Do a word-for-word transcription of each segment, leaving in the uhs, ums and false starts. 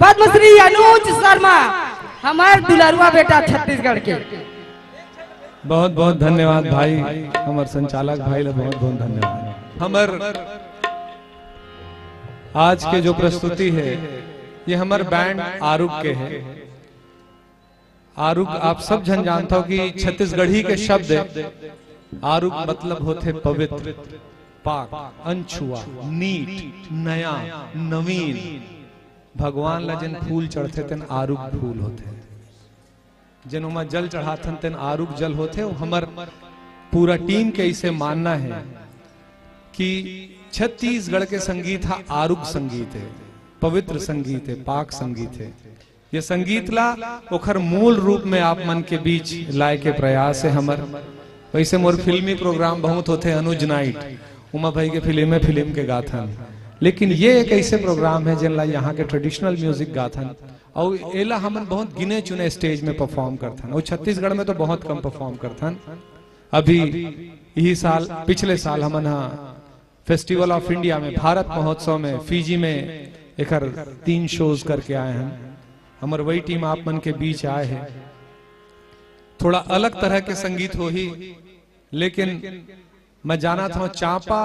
पद्मश्री अनुज शर्मा, हमर दुलरुआ बेटा छत्तीसगढ़ के। बहुत बहुत धन्यवाद भाई, हमर संचालक भाई ला बहुत बहुत धन्यवाद। हमर आज के जो प्रस्तुति है, ये हमर बैंड आरुग के है। आरुग आप सब झन जानथव कि छत्तीसगढ़ी के शब्द है। आरुग मतलब होथे पवित्र, पाक, अनछुआ, नीट, नया, नवीन। भगवान ला जेन फूल चढ़थे तेन आरुग फूल होथे, जेन ओमा जल चढ़ाथन तेन आरुग जल होथे। अउ हमर पूरा टीम के इसे मानना है कि छत्तीसगढ़ के संगीत हा आरुग संगीत है, पवित्र संगीत है, पाक संगीत है। ये संगीत ला ओखर मूल रूप में आप मन के बीच लाए के प्रयास है हमर। वैसे मोर फिल्मी प्रोग्राम बहुत होथे, अनुज नाइट, उमा भाई के फिल्म में फिल्म के गाथन, लेकिन ये एक ऐसे प्रोग्राम है जेन ला यहाँ के ट्रेडिशनल म्यूजिक गाथन। अउ एला हमन बहुत गिने चुने स्टेज में परफॉर्म करथन, अउ छत्तीसगढ़ में तो बहुत कम परफॉर्म करथन। अभी यही साल, पिछले साल हमन हा फेस्टिवल ऑफ इंडिया में, भारत महोत्सव में, फिजी में एकर तीन शोज करके आए हैं। हमर वही टीम आप मन के बीच आए हैं। थोड़ा अलग तरह के संगीत होही, लेकिन मैं जानत हंव, चांपा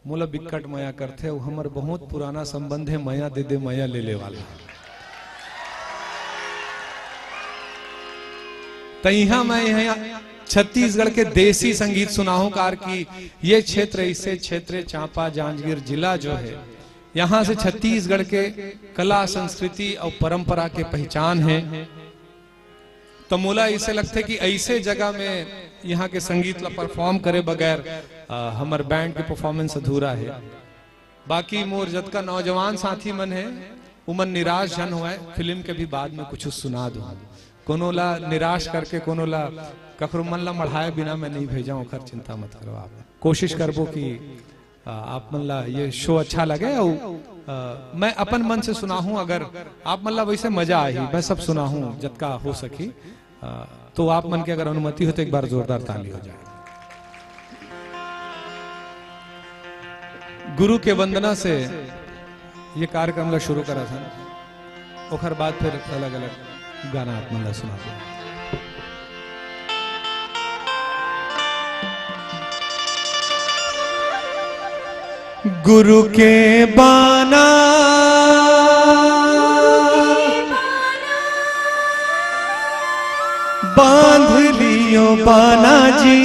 मोला बिक्कट मया करथे, अउ हमर बहुत पुराना संबंध है मया दे दे, मया ले ले वाला। त इहां मैं इहां छत्तीसगढ़ के देसी संगीत सुनाहूं, कार कि ये क्षेत्र, इसे क्षेत्र चांपा जांजगीर जिला जो है, यहां से छत्तीसगढ़ के कला, संस्कृति अउ परंपरा के पहचान है। तो मोला इसे लगथे कि ऐसे जगह में यहाँ के संगीत ला परफॉर्म करे बगैर, अ, हमर बैंड के परफॉर्मेंस अधूरा है। बाकी मोर जतका नौजवान साथी मन है, उमन निराश झन होवय। फिल्म के भी बाद में कुछ सुना दूं। कोनो ला निराश करके, कोनो ला, कखरो मन ला मढ़ाए बिना मैं नहीं भेजा, ओखर चिंता मत करो आप। कोशिश करबो कि अ, आप मन ला ये शो अच्छा लगे। अउ, अ, मैं अपन मन से सुनाहूं, अगर आप मन ला वैसे मजा आही, मैं सब सुनाहूं जतका हो सकी। अ, तो आप मन के अगर अनुमति हो तो एक बार जोरदार ताली हो जाए। गुरु के वंदना से ये कार्यक्रम ला शुरू करा था, ओखर बाद फिर अलग-अलग गाना आप मन ला सुनाते हैं। गुरु के बाना बांध लियो बाना जी,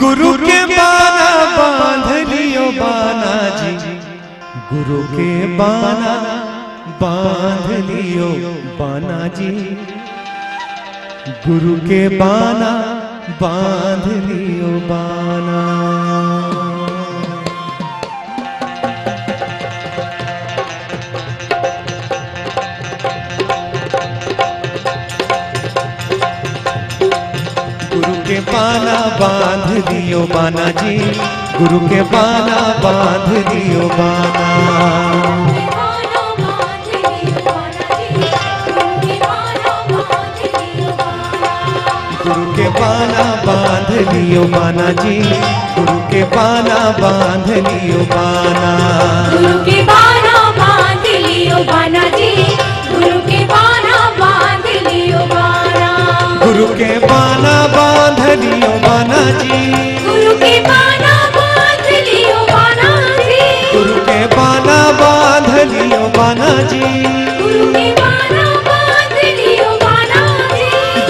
गुरु के बाना बांध लियो बाना जी, गुरु के बाना बांध लियो बाना जी, गुरु के बाना बांध लियो बाना। गुरु के बाना बांध लियो बाना जी, गुरु के बाना बांध लियो बाना। गुरु के बाना बांध लियो बाना जी, गुरु के बाना बांध लियो बाना। गुरु के बाना बांध लियो बाना जी, गुरु के बाना बांध लियो बाना। गुरु के बाना बांध लियो बाना जी, गुरु के बाना बांध लियो बाना जी, गुरु के बाना बांध लियो बाना जी, गुरु के बाना बांध लियो बाना जी,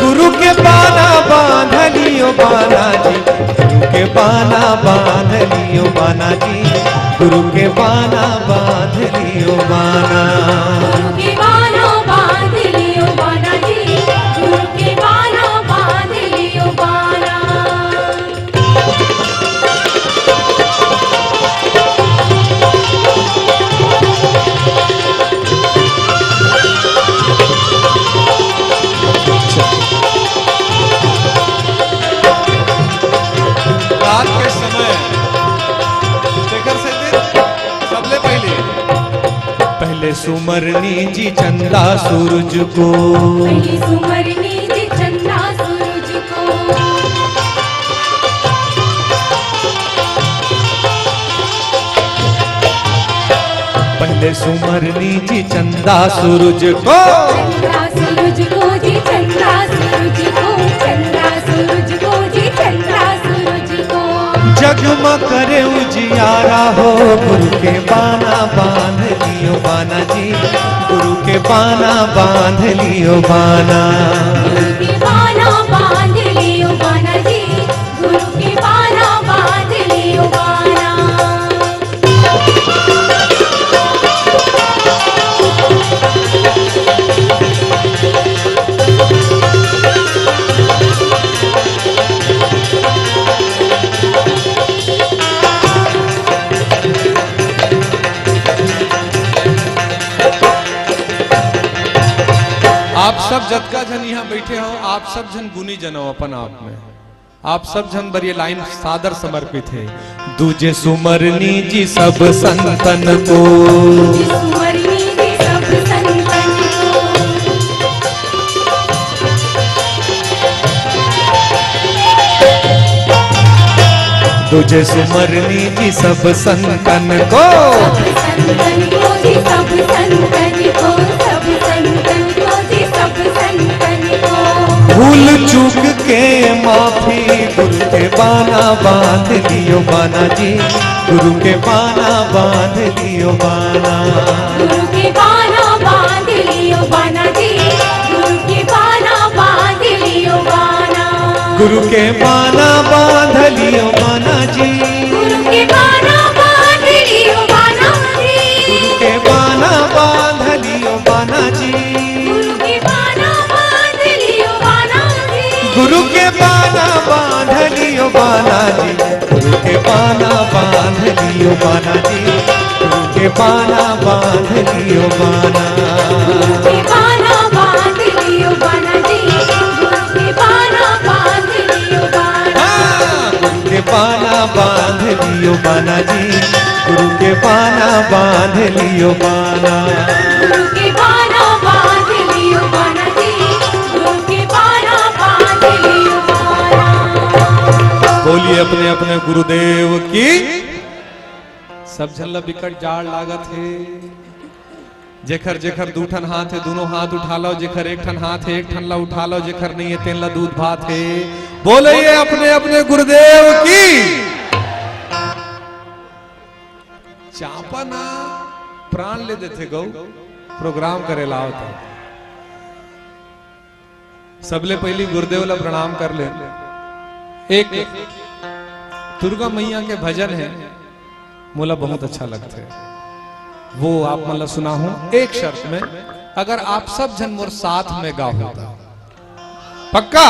गुरु के बाना बांध लियो बाना जी, गुरु के बाना बांध लियो बाना जी, गुरु के बाना बांध लियो बाना। गुरु के बाना बांध लियो बाना जी, गुरु के बाना बांध लियो बाना। रात के समय जेकर से दिन सबले पहले पहले सुमरनी जी चंदा सूरज को। पहले सुमरनी जी चंदा सूरज को। सुमरनी जी चंदा सूरज को। चंदा सूरज को जी, चंदा सूरज को, चंदा सूरज को जी, चंदा सूरज को। जगमग करे उजियारा हो, गुरु के बाना बांध लियो बाना जी, गुरु के बाना बांध लियो बाना। गुरु के बाना बांध लियो बाना जी, गुरु के बाना बांध लियो बाना। आप सब जतका झन इहाँ बइठे हव, आप सब झन गुनी जन हव अपन आप में। आप सब झन बर ये लाइन सादर समर्पित हे। दूजे सुमरनी जी सब संतन को। दूजे सुमरनी जी सब संतन को। दूजे सुमरनी जी सब संतन को। सब संतन को जी, सब संतन को, सब संतन को जी, सब संतन को। भूल चूक के माफी, गुरु के बाना बांध लियो बाना जी, गुरु के बाना बांध लियो बाना। गुरु के बाना बांध लियो बाना जी, गुरु के बाना बांध लियो बाना। गुरु के बाना बांध लियो बाना जी। गुरु के बाना बांध लियो बाना जी। गुरु के बाना बांध लियो बाना जी। गुरु के बाना बांध लियो बाना जी। गुरु के बाना बांध लियो बाना जी। गुरु के बाना बांध लियो बाना जी। गुरु के बाना बांध लियो बाना। गुरु के बाना बांध लियो बाना जी। गुरु के बाना बांध लियो बाना। हाँ, गुरु के बाना बांध लियो बाना जी। गुरु के बाना बांध लियो बाना। गुरु के बाना बांध लियो बाना जी। गुरु के बाना बांध लियो बाना। बोलिए अपने अपने गुरुदेव की। सब झन ला बिकट जाड़ लागत हे। जेखर जेखर दू ठन हाथ हे, दूनों हाथ उठा लो। जेखर एक ठन हाथ हे, एक ठन ला उठा लो। जेखर नहीं हे, तेन ला दूध भात हे। बोलिए अपने अपने गुरुदेव की। चांपा ना प्राण ले देथे गऊ, प्रोग्राम करे लाओ तो। सबले पहिली गुरुदेव ला प्रणाम कर ले। एक दुर्गा मैया के भजन हे, मोला बहुत अच्छा लगथे, वो आप मन ला सुनाहूं एक शर्त में, अगर आप सब झन मोर साथ में गाहू त। पक्का?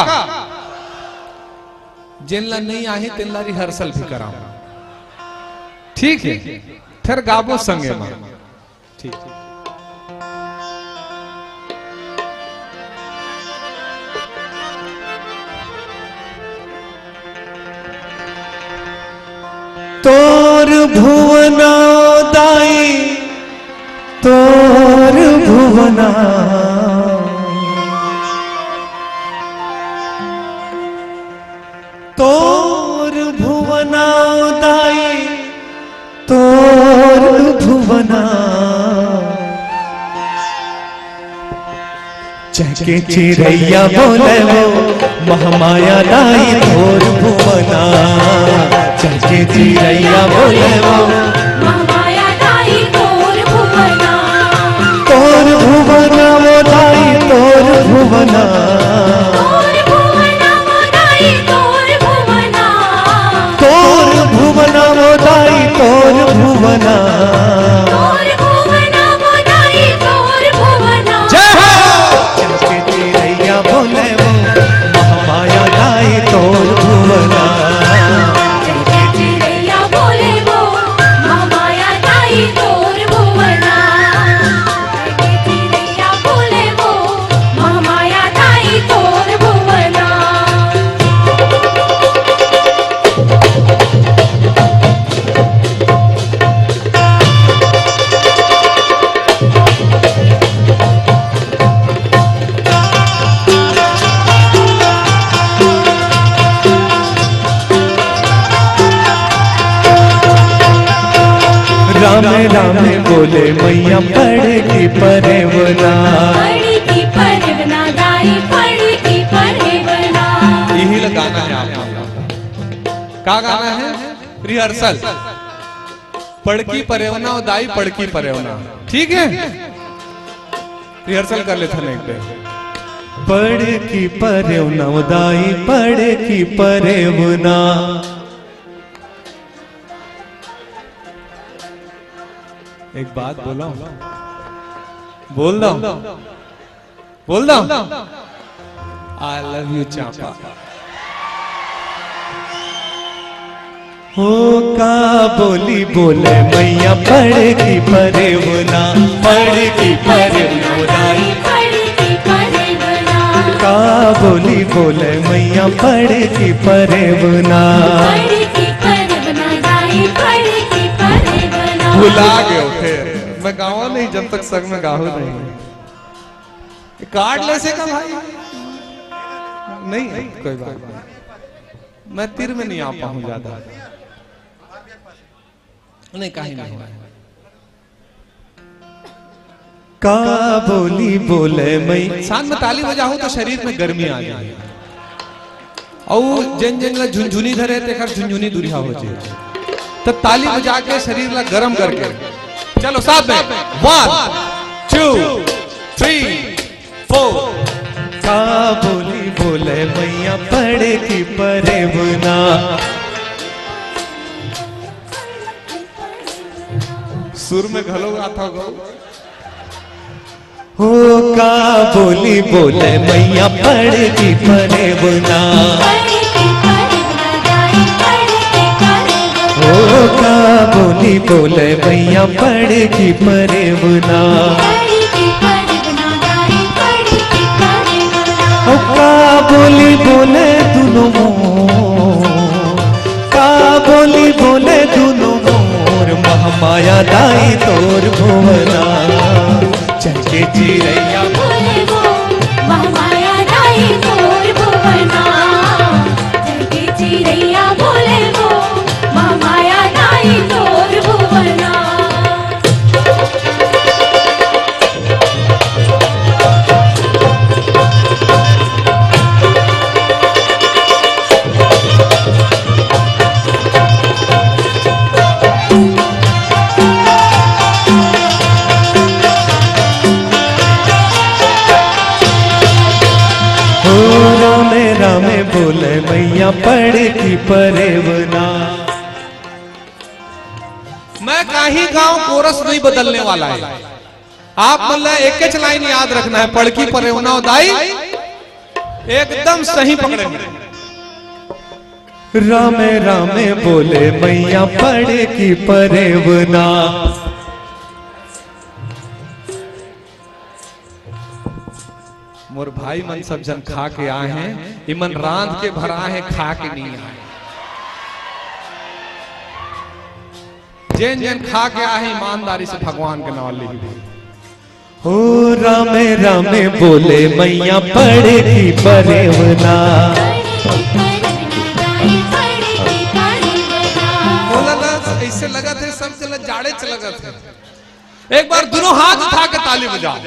जेन ला नहीं आही, तेन ला रिहर्सल भी कराऊं। ठीक है, फिर गाबो संगे मा। ठीक। तोर भुवना दाई, तोर भुवना, तोर भुवना दाई, तोर भुवना। चहके चिरैया बोले वो, महामाया दाई तोर भुवना। चहके चिरैया बोले वो, महामाया दाई तोर भुवना। तोर भुवना वो दाई तोर भुवना। तोर भुवना वो दाई तोर भुवना। तोर भुवना वो दाई तोर भुवना। तोर भुवना वो दाई तोर भुवना। जय हो। चहके चिरैया बोले वो, महामाया दाई तोर भुवना। चहके चिरैया बोले वो, महामाया दाई तोर भुवना। चहके चिरैया बोले वो, महामाया दाई तोर भुवना। रामे रामे बोले मैया पड़की परेवना। पड़की परेवना दाई, पड़की परेवना। यही ला गाना है आप लोग का। का गाना है? रिहर्सल। पड़की परेवना ओ दाई, पड़की परेवना। ठीक है, रिहर्सल कर लेथन एक बेर। पड़की परेवना ओ दाई, पड़की परेवना। एक बात बोला, बोल दो, बोल दो। I love you चापा। हो का बोली बोले मैया पड़की परेवना, पड़की परेवना ओ दाई। पड़की परेवना। का बोली बोले मैया पड़की परेवना। पड़की परेवना दाई, पड़की परेवना। भुला गयो फिर। मैं गावा नहीं जब तक संग में गाहू नहीं। कार्ड ले से का भाई? नहीं, कोई बात नहीं। मैं तीर में नहीं आ पाऊं ज्यादा। नहीं, कहीं नहीं हुआ है। का बोली बोले मैं। साथ में ताली बजाहूं तो शरीर में गर्मी आ जाए। अउ जेन जेन ला झुनझुनी धरे, तेकर झुनझुनी दूरिहा हो जाए। तो ताली बजा के शरीर ला गरम करके, चलो साथ में, one, two, three, four। का बोली बोले मैया पड़की परेवना। सुर में घलो गाथा गो। हो का बोली बोले मैया पड़की परेवना। हो का बोली बोले मैया पड़की परेवना। हो का बोली बोले दुनो मोर, का बोली बोले दुनो मोर, महमाया दाई तोर भुवना। चहके चिरैया बोले वो, महमाया दाई तोर भुवना। चहके चिरैया बोले वो, महमाया दाई तोर भुवना। हो रामे रामे बोले मैया पड़की परेवना। मैं काही गांव कोरस नहीं बदलने वाला है। आप मन ला एकेच लाइन याद रखना है, पड़की परेवना ओ दाई, एकदम सही पकड़े हैं। रामे रामे बोले मैया पड़की परेवना। मोर भाई मन सब झन खा के आए हैं, इमन रांध के भरा है, खा के नहीं आए। जेन जेन खा के आए हैं, ईमानदारी से भगवान के नाम ले। हो रामे रामे बोले मैया पड़की परेवना। बोला ना, ऐसे लगत है सब चला जाड़े च लगत है। एक बार दोनों हाथ उठा के ताली बजाओ।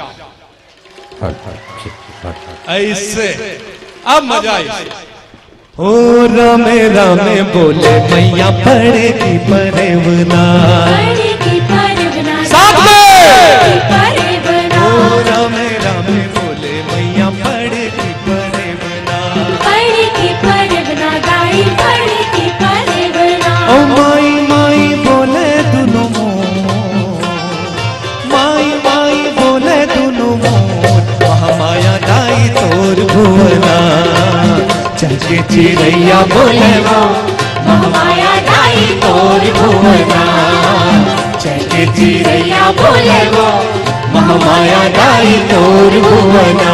ऐसे, अब मजा आई। हो रामे रामे बोले मैया पड़की परेवना। साथ में। हो रामे रामे बोले मैया पड़की परेवना। ओ माई माई बोले दुनो मोर, माई माई बोले दुनो मोर, महमाया दाई तोर भुवना। चहके चिरैया बोले वो, महमाया दाई तोर भुवना। चहके चिरैया बोले वो, महमाया दाई तोर भुवना।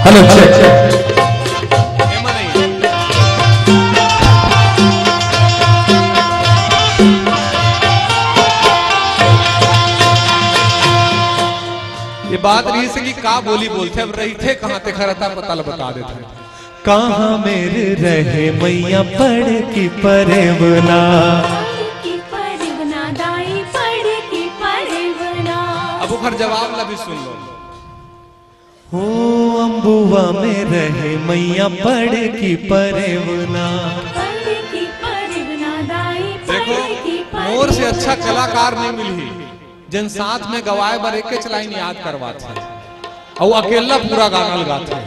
Hello, check. ये बात रहिस हे कि का बोली बोलथे, अब रहिथे कहाँ, तेखर अता पता ल बता देथे। कहाँ मेर रहे मैया पड़ की परेवना। पड़ की परेवना, दाई पड़ की परेवना। अब ओखर जवाब ला भी सुन लो। हो अम्बुआ में रहे मैया पड़ की परेवना। पड़ की परेवना, दाई पड़ देखो, की परेवना। मोर से अच्छा कलाकार नहीं मिलही, जेन साथ में गवाए बर एकेच लाइन याद करवाथे, अउ अकेला पूरा गाना ल गाथे।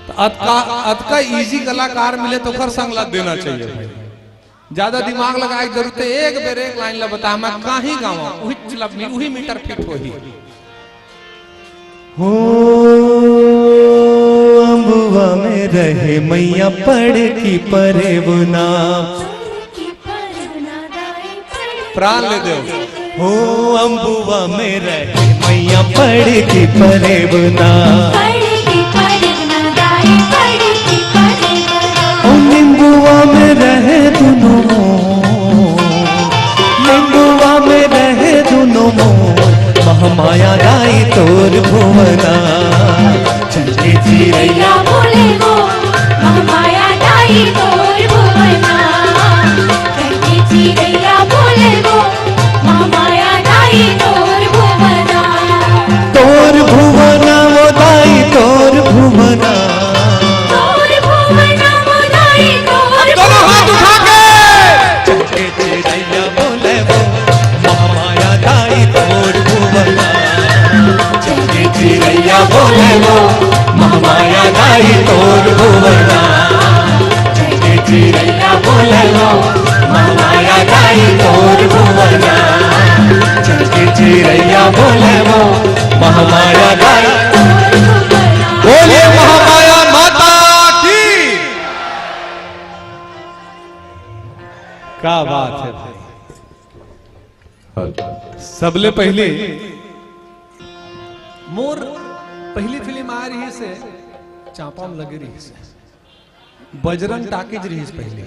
त अतका, अतका ईजी कलाकार मिले त ओखर संग ला देना चाहिए भाई। ज्यादा दिमाग लगाए के जरूरत हे, एक बेर एक लाइन ला बता, मैं कहीं गावा, उही चिलप में, उही मीटर फिट होही। हो अम्बुआ में रहे मैया पड़ की परेवना। प्राण ले देव। हो अम्बुआ में रहे मैया पड़ की परेवना। पड़ की परेवना, दाई पड़ की परेवना। ओ निम्बुआ में रहे दुनो मोर, निम्बुआ में रहे दुनो मोर, महमाया दाई तोर भुवना। चल के चिरैया बोले वो, महमाया दाई तोर भुवना। चल के चिरैया बोले वो, महमाया दाई तोर भुवना। तोर भुवना वो दाई तोर भुवना। तोर भुवना वो दाई तोर दोनों हाथ उठा के। चल के चिरैया बोले वो, महमाया दाई तोर भुवना। चल के चिरैया बोले वो, महमाया दाई तोर भुवना। चल के चिरैया बोले वो, महमाया दाई तोर भुवना। चल के चिरैया बोले वो, महमाया दाई। बोलिए महामाया माता की। क्या बात है भाई। सबले पहली मोर पहली फिल्म आय रहिस हे, चांपा म लगे रहिस हे, बजरंग टाकीज रहिस पहली।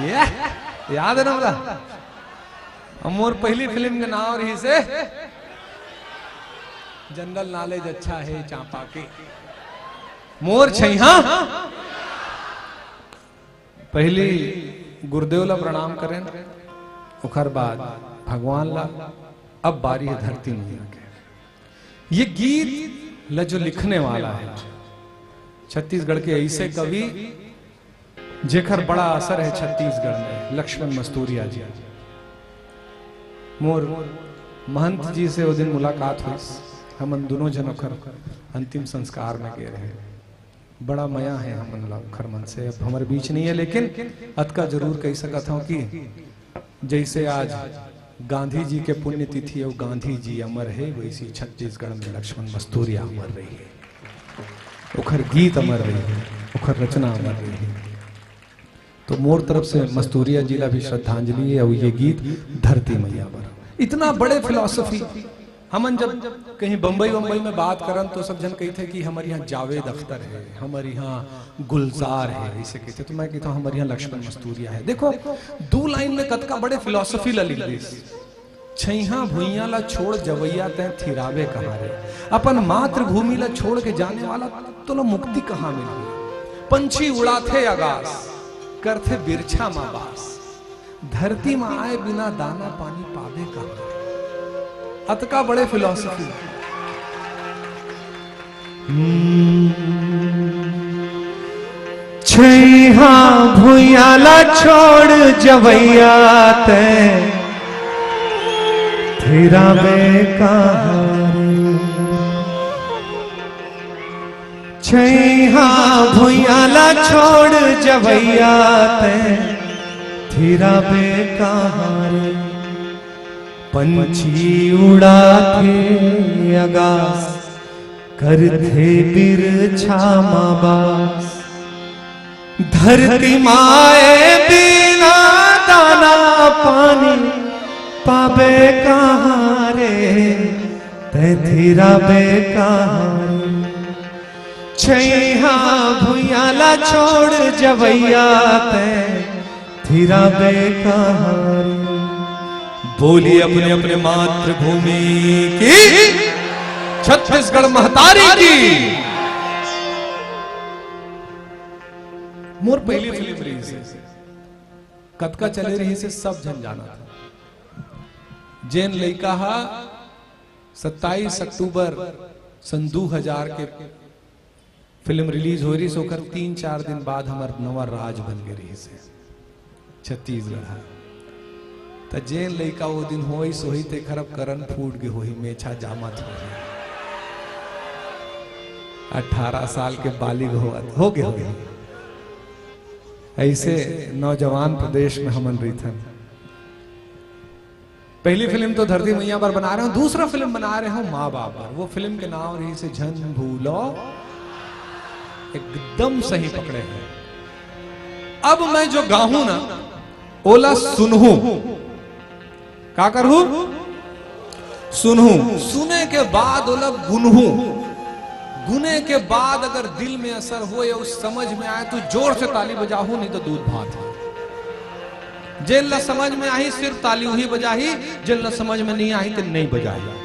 ये याद हे ना मोला? अब मोर पहली फिल्म के नाम रहिस हे जनरल नॉलेज अच्छा हे चांपा के। मोर छइहा पहली गुरुदेव ला प्रणाम करेन, ओखर बाद भगवान ला, अब बारी हे धरती मैया के। ये गीत ला जो लिखने वाला हे छत्तीसगढ़ के ऐसे कवि जेखर बड़ा असर हे छत्तीसगढ़ में, लक्ष्मण मस्तूरिया जी। मोर महंत जी से ओ दिन मुलाकात होइस, हमन दुनों झन ओखर अंतिम संस्कार में गे रहेन। बड़ा मया हे हमन ला ओखर मन से, अब हमर बीच नहीं हे, लेकिन अतका जरूर कहि सकत हंव कि जइसे आज गांधी जी के पुण्यतिथि अउ गांधी जी अमर हे, वइसे छत्तीसगढ़ में लक्ष्मण मस्तूरिया अमर रही हे, ओखर गीत अमर रही हे, ओखर रचना अमर रही हे। तो मोर तरफ से मस्तूरिया जी ला भी श्रद्धांजलि हे, अउ ये गीत धरती मैया बर। इतना बड़े फिलॉसफी, हमन जब कहीं बम्बई वम्बई में बात करन तो सब झन कहिथे कि हमर इहाँ जावेद अख्तर हे, हमर इहाँ गुलजार हे, अइसे कहिथे। तो मैं कहिथंव हमर इहाँ लक्ष्मण मस्तूरिया हे। देखो, दू लाइन में कतका बड़े फिलॉसफी ला लिख दिस। छइहां भुइयां ला छोड़ जवइया तैं थिराबे कहाँ रे। अपन मातृभूमि ला छोड़ के जाने वाला तोला मुक्ति कहाँ मिलही। पंछी उड़ाथे अगास, करथे बिरछा मा बास। धरती मा आए बिना दाना पानी पाबे कहाँ? अतका बड़े फिलॉसफी। हम्म। छइहां भुइयां ला छोड़ जवइया तैं थिराबे कहाँ रे। छइहां भुइयां ला छोड़ जवइया तैं थिराबे कहाँ रे। पंछी उड़ाथे अगास, करथे बिरछा मा बास। धरती माए बिना दाना पानी पाबे कहाँ रे, तैं थिराबे कहाँ रे। छइहां भुइयां ला छोड़ जवइया तैं थिराबे कहाँ रे। बोलिए अपने अपने मातृभूमि की, छत्तीसगढ़ महतारी की। मोर पहली फिल्म रिलीज हे, कतका चले रहिसे, सब झन जानत हे। जेन लइका हा सत्ताईस अक्टूबर सन दू हजार के फिल्म रिलीज होय रहिस, ओकर तीन चार दिन बाद हमर नवा राज बन गे रहिसे छत्तीसगढ़ ह। त जेन लइका वो दिन होइस होही, तेखर अब करन फूट गे होही, मेछा जामत होही, अठारह साल के बालिग होवत, हो गे होही। अइसे नौजवान प्रदेश में हमन रहिथन। पहली फिल्म तो धरती मैया बर बना रहे हों, दूसरा फिल्म बना रहे हों माँ बाप बर। वो फिल्म के नाम रहिसे झन भूलो। एकदम सही पकड़े हे। अब मैं जो गाहूं ना, ओला सुनहूं। का करहूं? सुनहूं। सुने के बाद ओला गुनहूं। गुने के बाद अगर दिल में असर होय अउ समझ में आय, तो जोर से ताली बजाहू, नहीं तो दूध भात हे। जेन ला समझ में आही, सिर्फ ताली उही बजाही, जेन ला समझ में नहीं आही, ते नहीं बजाही।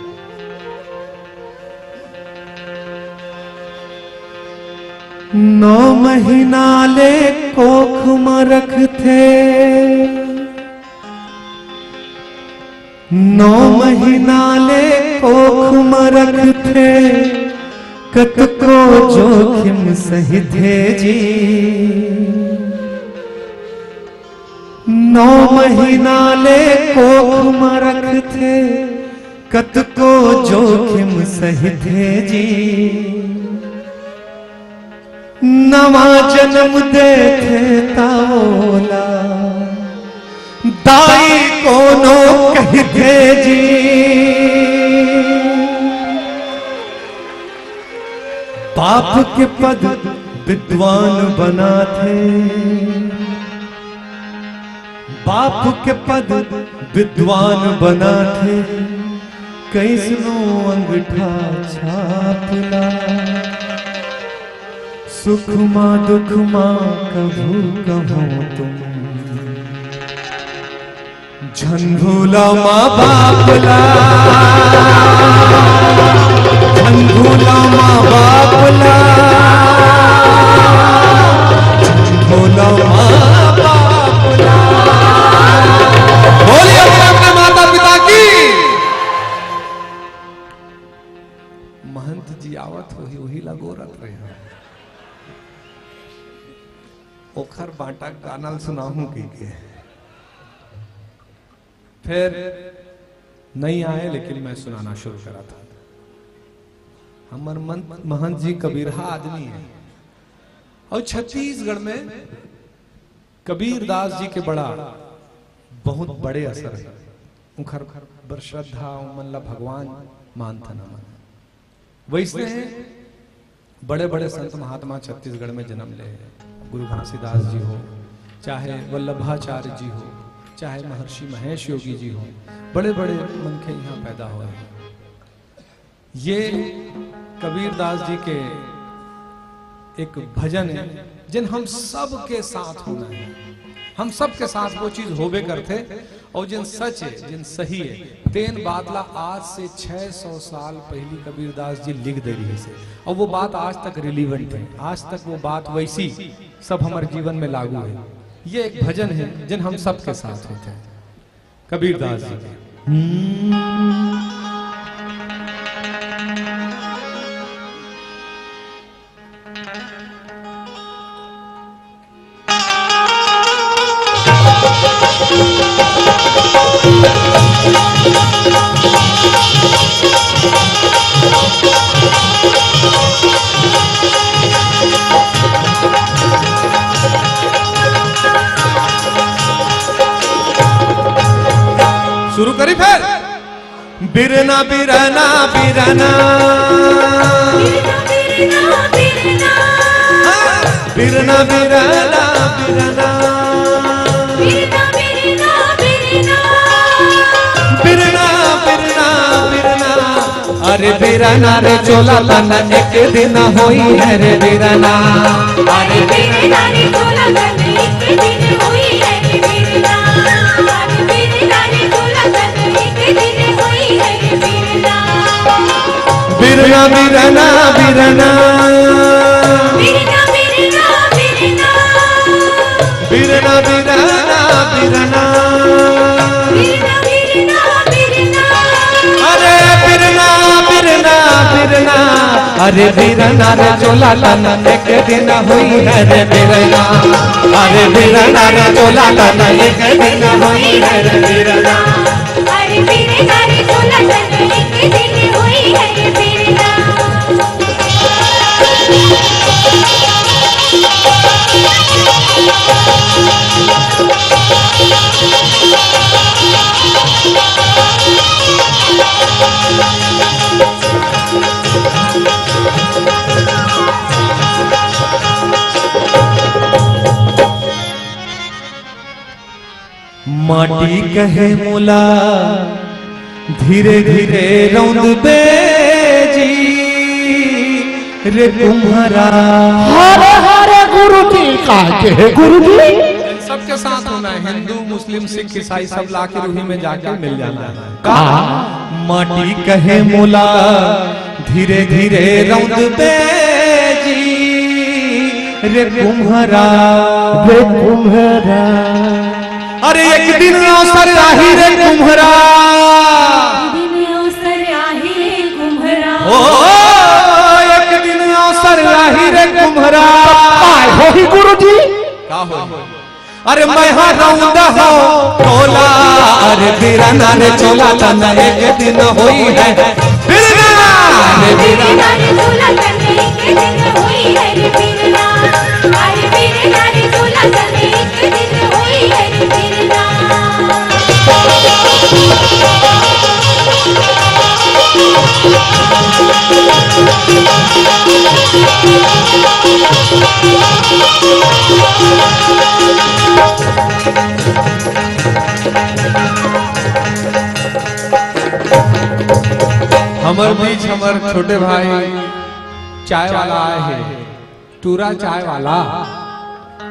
नौ महीना ले कोख म रखथे, नौ महीना ले कोख म रखथे, कतको जोखिम सहिथे जी। नौ महीना ले कोख म रखथे, कतको जोखिम सहिथे जी। नवा जनम देथे त ओला दाई कोनो कहिथे जी। बाप के पद विद्वान बनाथे, बाप के पद विद्वान बनाथे, कइसनो अंगठा छाप ला। सुख मा दुख मा कभू कभू तुम झन भूला माँ बाप ला, झन भूला माँ बाप ला, झन भूला माँ बाप ला। बोलिए अपने अपने माता पिता की। महंत जी आवत होही, वही ला गोरत रहे हो। ओखर बांटा गाना ल सुनाहूं कहिके। फिर नहीं आए, लेकिन मैं सुनाना शुरू करा था। हमर मन-, महंत जी कबीरहा आदमी है। और छत्तीसगढ़ में कबीरदास जी के बड़ा, बहुत बड़े असर है। उनकर बर श्रद्धा, उमन ला भगवान मानथन हमन। वैसने बड़े-बड़े संत महात्मा छत्तीसगढ़ में जन्म ले हे। गुरु घासीदास जी हो, चाहे वल्लभाचार्य जी हो, चाहे महर्षि महेश योगी जी हो, बड़े-बड़े मनखे यहाँ पैदा होए हे। ये कबीरदास जी के एक भजन हे, जेन हम सबके साथ होना हे। हम सबके साथ वो चीज होबे करथे, अउ जेन सच हे, जेन सही हे, तेन बात ला आज से छह सौ साल पहिली कबीरदास जी लिख दे रहिसे, अउ वो बात आज तक relevant हे, आज तक वो बात वैसी सब हमर जीवन में लागू हे। ये एक भजन हे, जेन हम सबके साथ होथे, कबीरदास जी के। हम्म। शुरू करी फिर। बिरना, बिरना, बिरना। बिरना, बिरना, बिरना। हाँ, बिरना, बिरना, बिरना। बिरना, बिरना, बिरना। बिरना, बिरना, बिरना। अरे बिरना रे चोला तन एक दिन होई है रे बिरना। अरे बिरना रे चोला तन एक दिन होई है रे बिरना। अरे बिरना रे चोला तन बिरना, बिरना, बिरना। बिरना, बिरना, बिरना। बिरना, बिरना, बिरना। बिरना, बिरना, बिरना। अरे बिरना, बिरना, बिरना। अरे बिरना रे चोला तन एक दिन होई है रे बिरना। अरे बिरना रे चोला तन एक दिन होई है रे बिरना। अरे बिरना रे चोला तन एक दिन होई है रे बिरना। माटी कहे मोला धीरे धीरे रौंदबे जी रे कुम्हरा। हरे हरे गुरु जी, का के हे गुरु जी? सबके साथ होना है, हिंदू, मुस्लिम, सिख, ईसाई, सब लाके रूही में जाके मिल जाना है। का? माटी कहे मोला धीरे धीरे रौंदबे जी रे कुम्हरा। रे कुम्हरा। अरे एक दिन अवसर आही रे कुम्हरा। एक दिन अवसर आही रे कुम्हरा। ओ, एक दिन अवसर आही रे कुम्हरा। काय होही गुरु जी? का होही? अरे मैं हा रौंदा हो टोला, अरे बिरना रे चोला तन एक दिन होई है बिरना। अरे बिरना रे चोला तन एक दिन होई है रे बिरना। अरे बिरना रे चोला तन एक दिन होई है रे बिरना। हमर बीच हमर छोटे भाई चाय वाला आए हे, टूरा चाय वाला।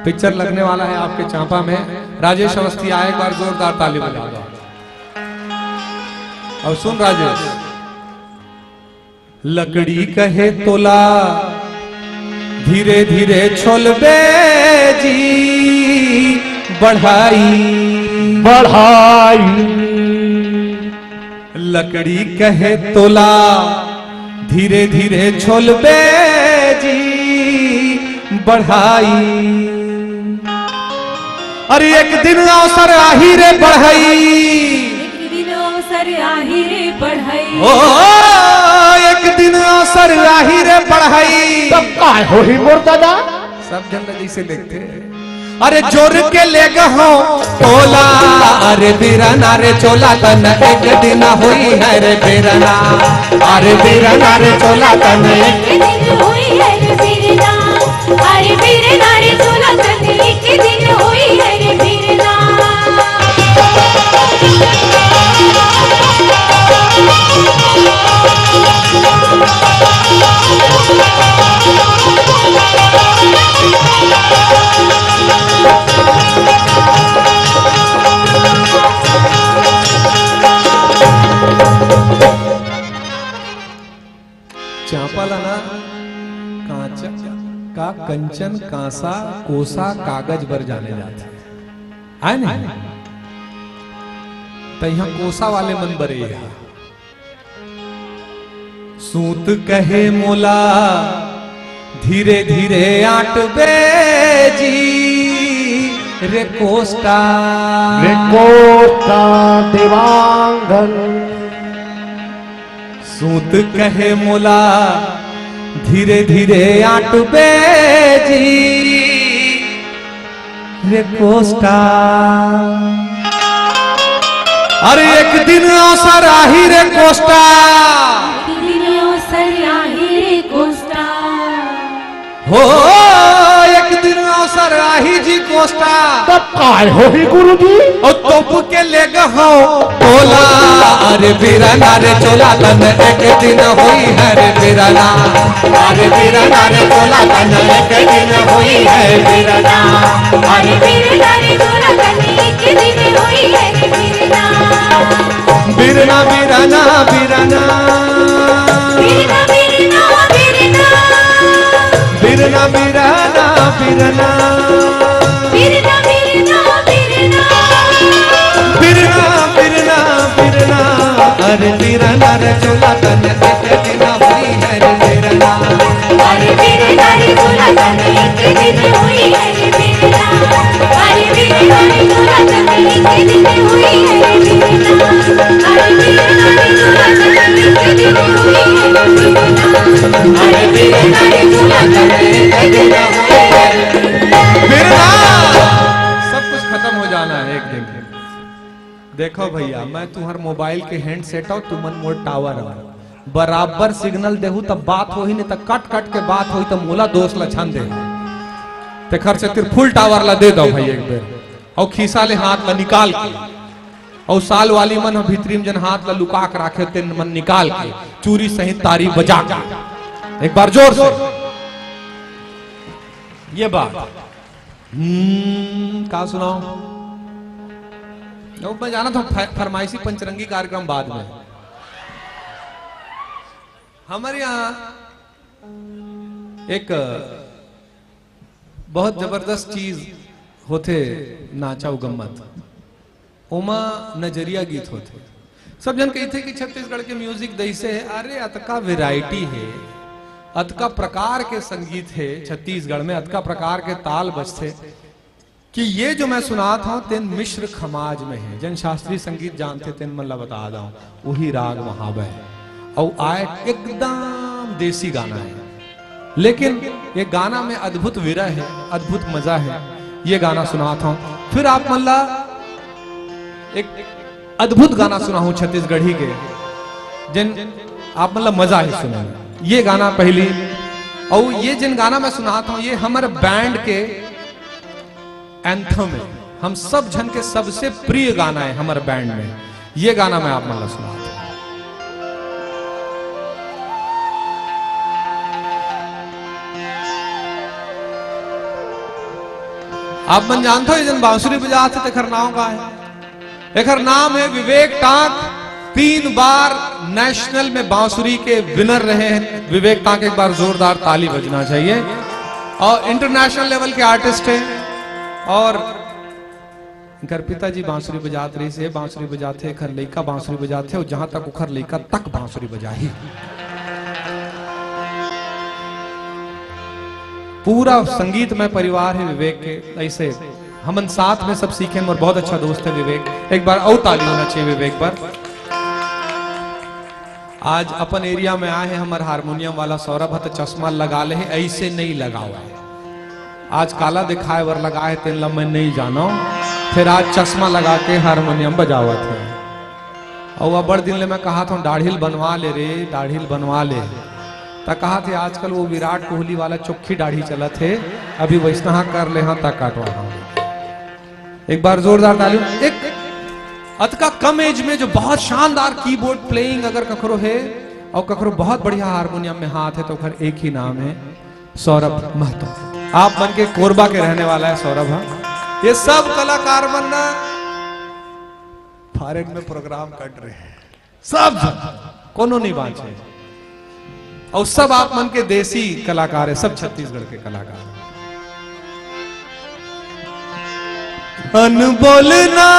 पिक्चर लगने वाला है आपके चांपा में। राजेश अवस्थी आए, एक बार जोरदार ताली बजा दो। अब सुन राजेश, लकड़ी कहे तोला धीरे धीरे छोलबे जी बढ़ाई। बढ़ाई। लकड़ी कहे तोला धीरे धीरे छोलबे जी बढ़ाई। अरे एक दिन अवसर आही रे बढ़ई। एक दिन अवसर आही रे बढ़ई। ओ, एक दिन अवसर आही रे बढ़ई। तब काय होही मोर दादा? सब झन ल जइसे देखथे। अरे जोर के ले गहो टोला, अरे बिरना रे चोला तन एक दिन होई है रे बिरना। अरे बिरना रे चोला तन एक दिन होई है रे बिरना। अरे बिरना रे चोला तन एक दिन होई है रे बिरना। चांपा ला ना कांचा, का कंचन, कांसा, कोसा, कागज बर जाने जाथे। आय नहीं? त इहाँ कोसा वाले मन बर ये हे। सूत कहे मोला धीरे धीरे आटबे जी रे कोस्टा। रे कोस्टा देवांगन। सूत कहे मोला धीरे धीरे आटबे जी रे कोस्टा। अरे एक दिन अवसर आही रे कोस्टा। एक दिन अवसर आही रे कोस्टा। हो, एक दिन अवसर आही जी कोस्टा। तब काय होही गुरुजी? ओ तोप के ले गहो टोला, अरे बिरना रे चोला तन एक दिन होई है रे बिरना। अरे बिरना रे चोला तन एक दिन होई है बिरना। अरे बिरना रे चोला तन एक दिन होई है रे बिरना। बिरना, बिरना, बिरना। बिरना, बिरना। बिरना, बिरना, बिरना, बिरना। बिरना, बिरना, बिरना, बिरना। अरे बिरना रे चोला तन एक दिन होई है रे बिरना। अरे बिरना रे चोला तन एक दिन होई है रे बिरना। अरे बिरना रे चोला तन एक दिन होई है रे बिरना। अरे बिरना रे चोला तन एक दिन होई है रे बिरना। अरे बिरना रे चोला तन एक दिन होई है रे बिरना। सब कुछ खत्म हो जाना है एक दिन। देखो भैया, मैं तुम्हार मोबाइल के हैंडसेट हूँ, तुमन मोर टावर हो। बराबर सिग्नल देहू तब बात होही, नहीं तो कट कट के बात होही, तो मोला दोष ला छन दे। तेखर सेती फुल टावर ला दे दो भाई एक बेर, और खीसा ले हाथ ला निकाल के, और साल वाली मन ह भीतरी में जन हाथ ला लुका के राखे, तेन मन निकाल के चूरी सहित तारी बजा के एक बार जोर से ये बात। हम्म, का सुनाओ? अब मैं जाना था फर-, फरमाइशी पंचरंगी कार्यक्रम बाद में। हमारे यहाँ एक बहुत जबरदस्त चीज होथे, नाचा अउ गम्मत। ओमा नजरिया गीत होथे। सब झन कहिथे कि छत्तीसगढ़ के म्यूजिक दइसे हे। अरे, अतका वैरायटी हे, अतका प्रकार के संगीत हे छत्तीसगढ़ में, अतका प्रकार के ताल बजथे कि ये जो मैं सुनात हूँ, तेन मिश्र खमाज में हे। जन शास्त्रीय संगीत जानथे, तेन मन ला बता दऊँ, उही राग महाबह। अउ आय एकदम देसी गाना हे, लेकिन ये गाना में अद्भुत विरह हे, अद्भुत मजा हे। ये गाना सुनात हूँ, फिर आप मन ला एक अद्भुत गाना सुनाहूँ छत्तीसगढ़ी के, जिन आप मन ला मजा ही सुने। ये गाना पहली, और ये जिन गाना मैं सुनात हूँ, ये हमर बैंड के एंथम है, हम सब झन के सबसे प्रिय गाना है हमर बैंड में। ये गाना मैं आप मन ला सुनात हूँ। आप मन जानत हो, ये जन बांसुरी बजात हे, तेखर नाम का है? एखर नाम है विवेक टांक। तीन बार नेशनल में बांसुरी के विनर रहे हैं विवेक टांक। एक बार जोरदार ताली बजना चाहिए। और इंटरनेशनल लेवल के आर्टिस्ट हैं। और एखर पिताजी बांसुरी बजात रहिस हे, बांसुरी बजाथे, एखर लइका बांसुरी बजाथे, और जहां तक ओखर लइका तक बांसुरी बजाही। पूरा संगीतमय परिवार है विवेक के। ऐसे हमन साथ में सब सीखे, मोर बहुत अच्छा दोस्त है विवेक। एक बार और ताली होना चाहिए विवेक पर। आज अपन एरिया में आए हैं हमर हारमोनियम वाला सौरभ, तो चश्मा लगा ले है, ऐसे नहीं लगावा है। आज काला दिखाए बर लगा है, तेन ला मैं नहीं जानो। फिर आज चश्मा लगा के हारमोनियम बजावत है। और अब बड़ दिन ले मैं कहा था, "दाढ़ी ल बनवा ले रे, दाढ़ी ल बनवा ले।" त कहा थे, "आजकल वो विराट कोहली वाला चोखी दाढ़ी चलत है, अभी वैसना कर ले, हाँ, त काटवा हाँ।" एक बार जोरदार ताली। एक अतका कम एज में जो बहुत शानदार कीबोर्ड प्लेइंग अगर कखरो है और कखरो बहुत बढ़िया हारमोनियम में हाथ है, तो ओकर एक ही नाम है सौरभ महतो। आप मन के कोरबा के रहने वाला है सौरभ। हाँ, ये सब कलाकार मन ना फॉरेन में प्रोग्राम कर रहे हैं, सब झन, कोनो नहीं बांचे। और सब आप मन के देसी कलाकार है, सब छत्तीसगढ़ के कलाकार। अनबोल ना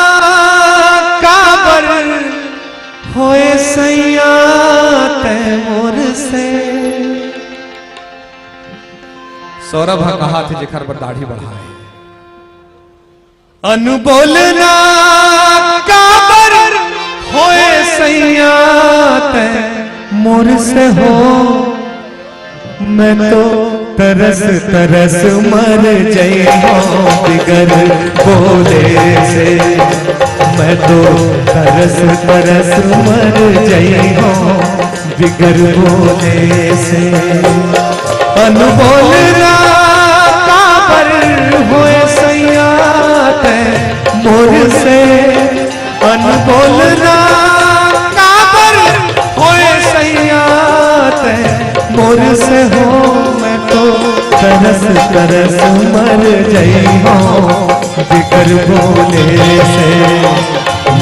काबर होए सैया तै मोर से। सौरभ ह कहा थे, जेखर बर दाढ़ी बढ़ाए। अनबोल ना काबर होए सैया तै मोर से हो, मैं तो तरस तरस मर जइहूँ बिगर बोले से, मैं तो तरस तरस मर जइहूँ बिगर बोले से। अनबोल ना काबर होए सैया तै मोर से, अनबोल ना काबर होए सैया तै मोर से हो, मैं तो तरस तरस मर जइहूँ बिगर बोले से,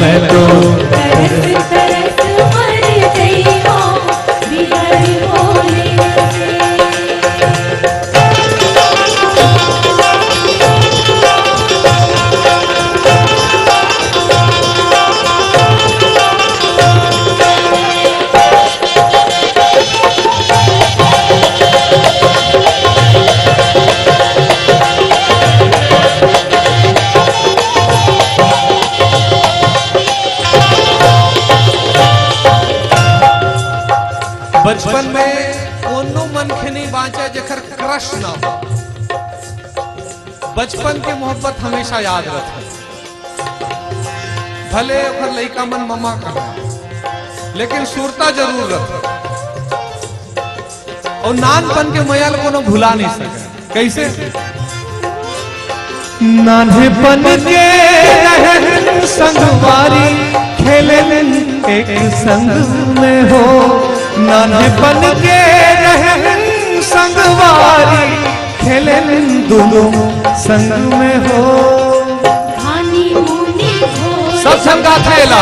मैं तो तरस तरस मर जइहूँ बिगर बोले से। बचपन में कोनो मनखे नहीं बांचे जेकर क्रश ना हो। बचपन के मोहब्बत हमेशा याद रथे, भले ओकर लइका मन ममा कहा, लेकिन सुरता जरूर रथे। अउ नानपन के मया ल कोनो भुला नहीं सके। कइसे? नान्हेपन के रहन संगवारी, खेलेन एक संग में हो। नान्हेपन के रहन संगवारी, खेलेन दुनों संग में हो। सब संग गाथे ला।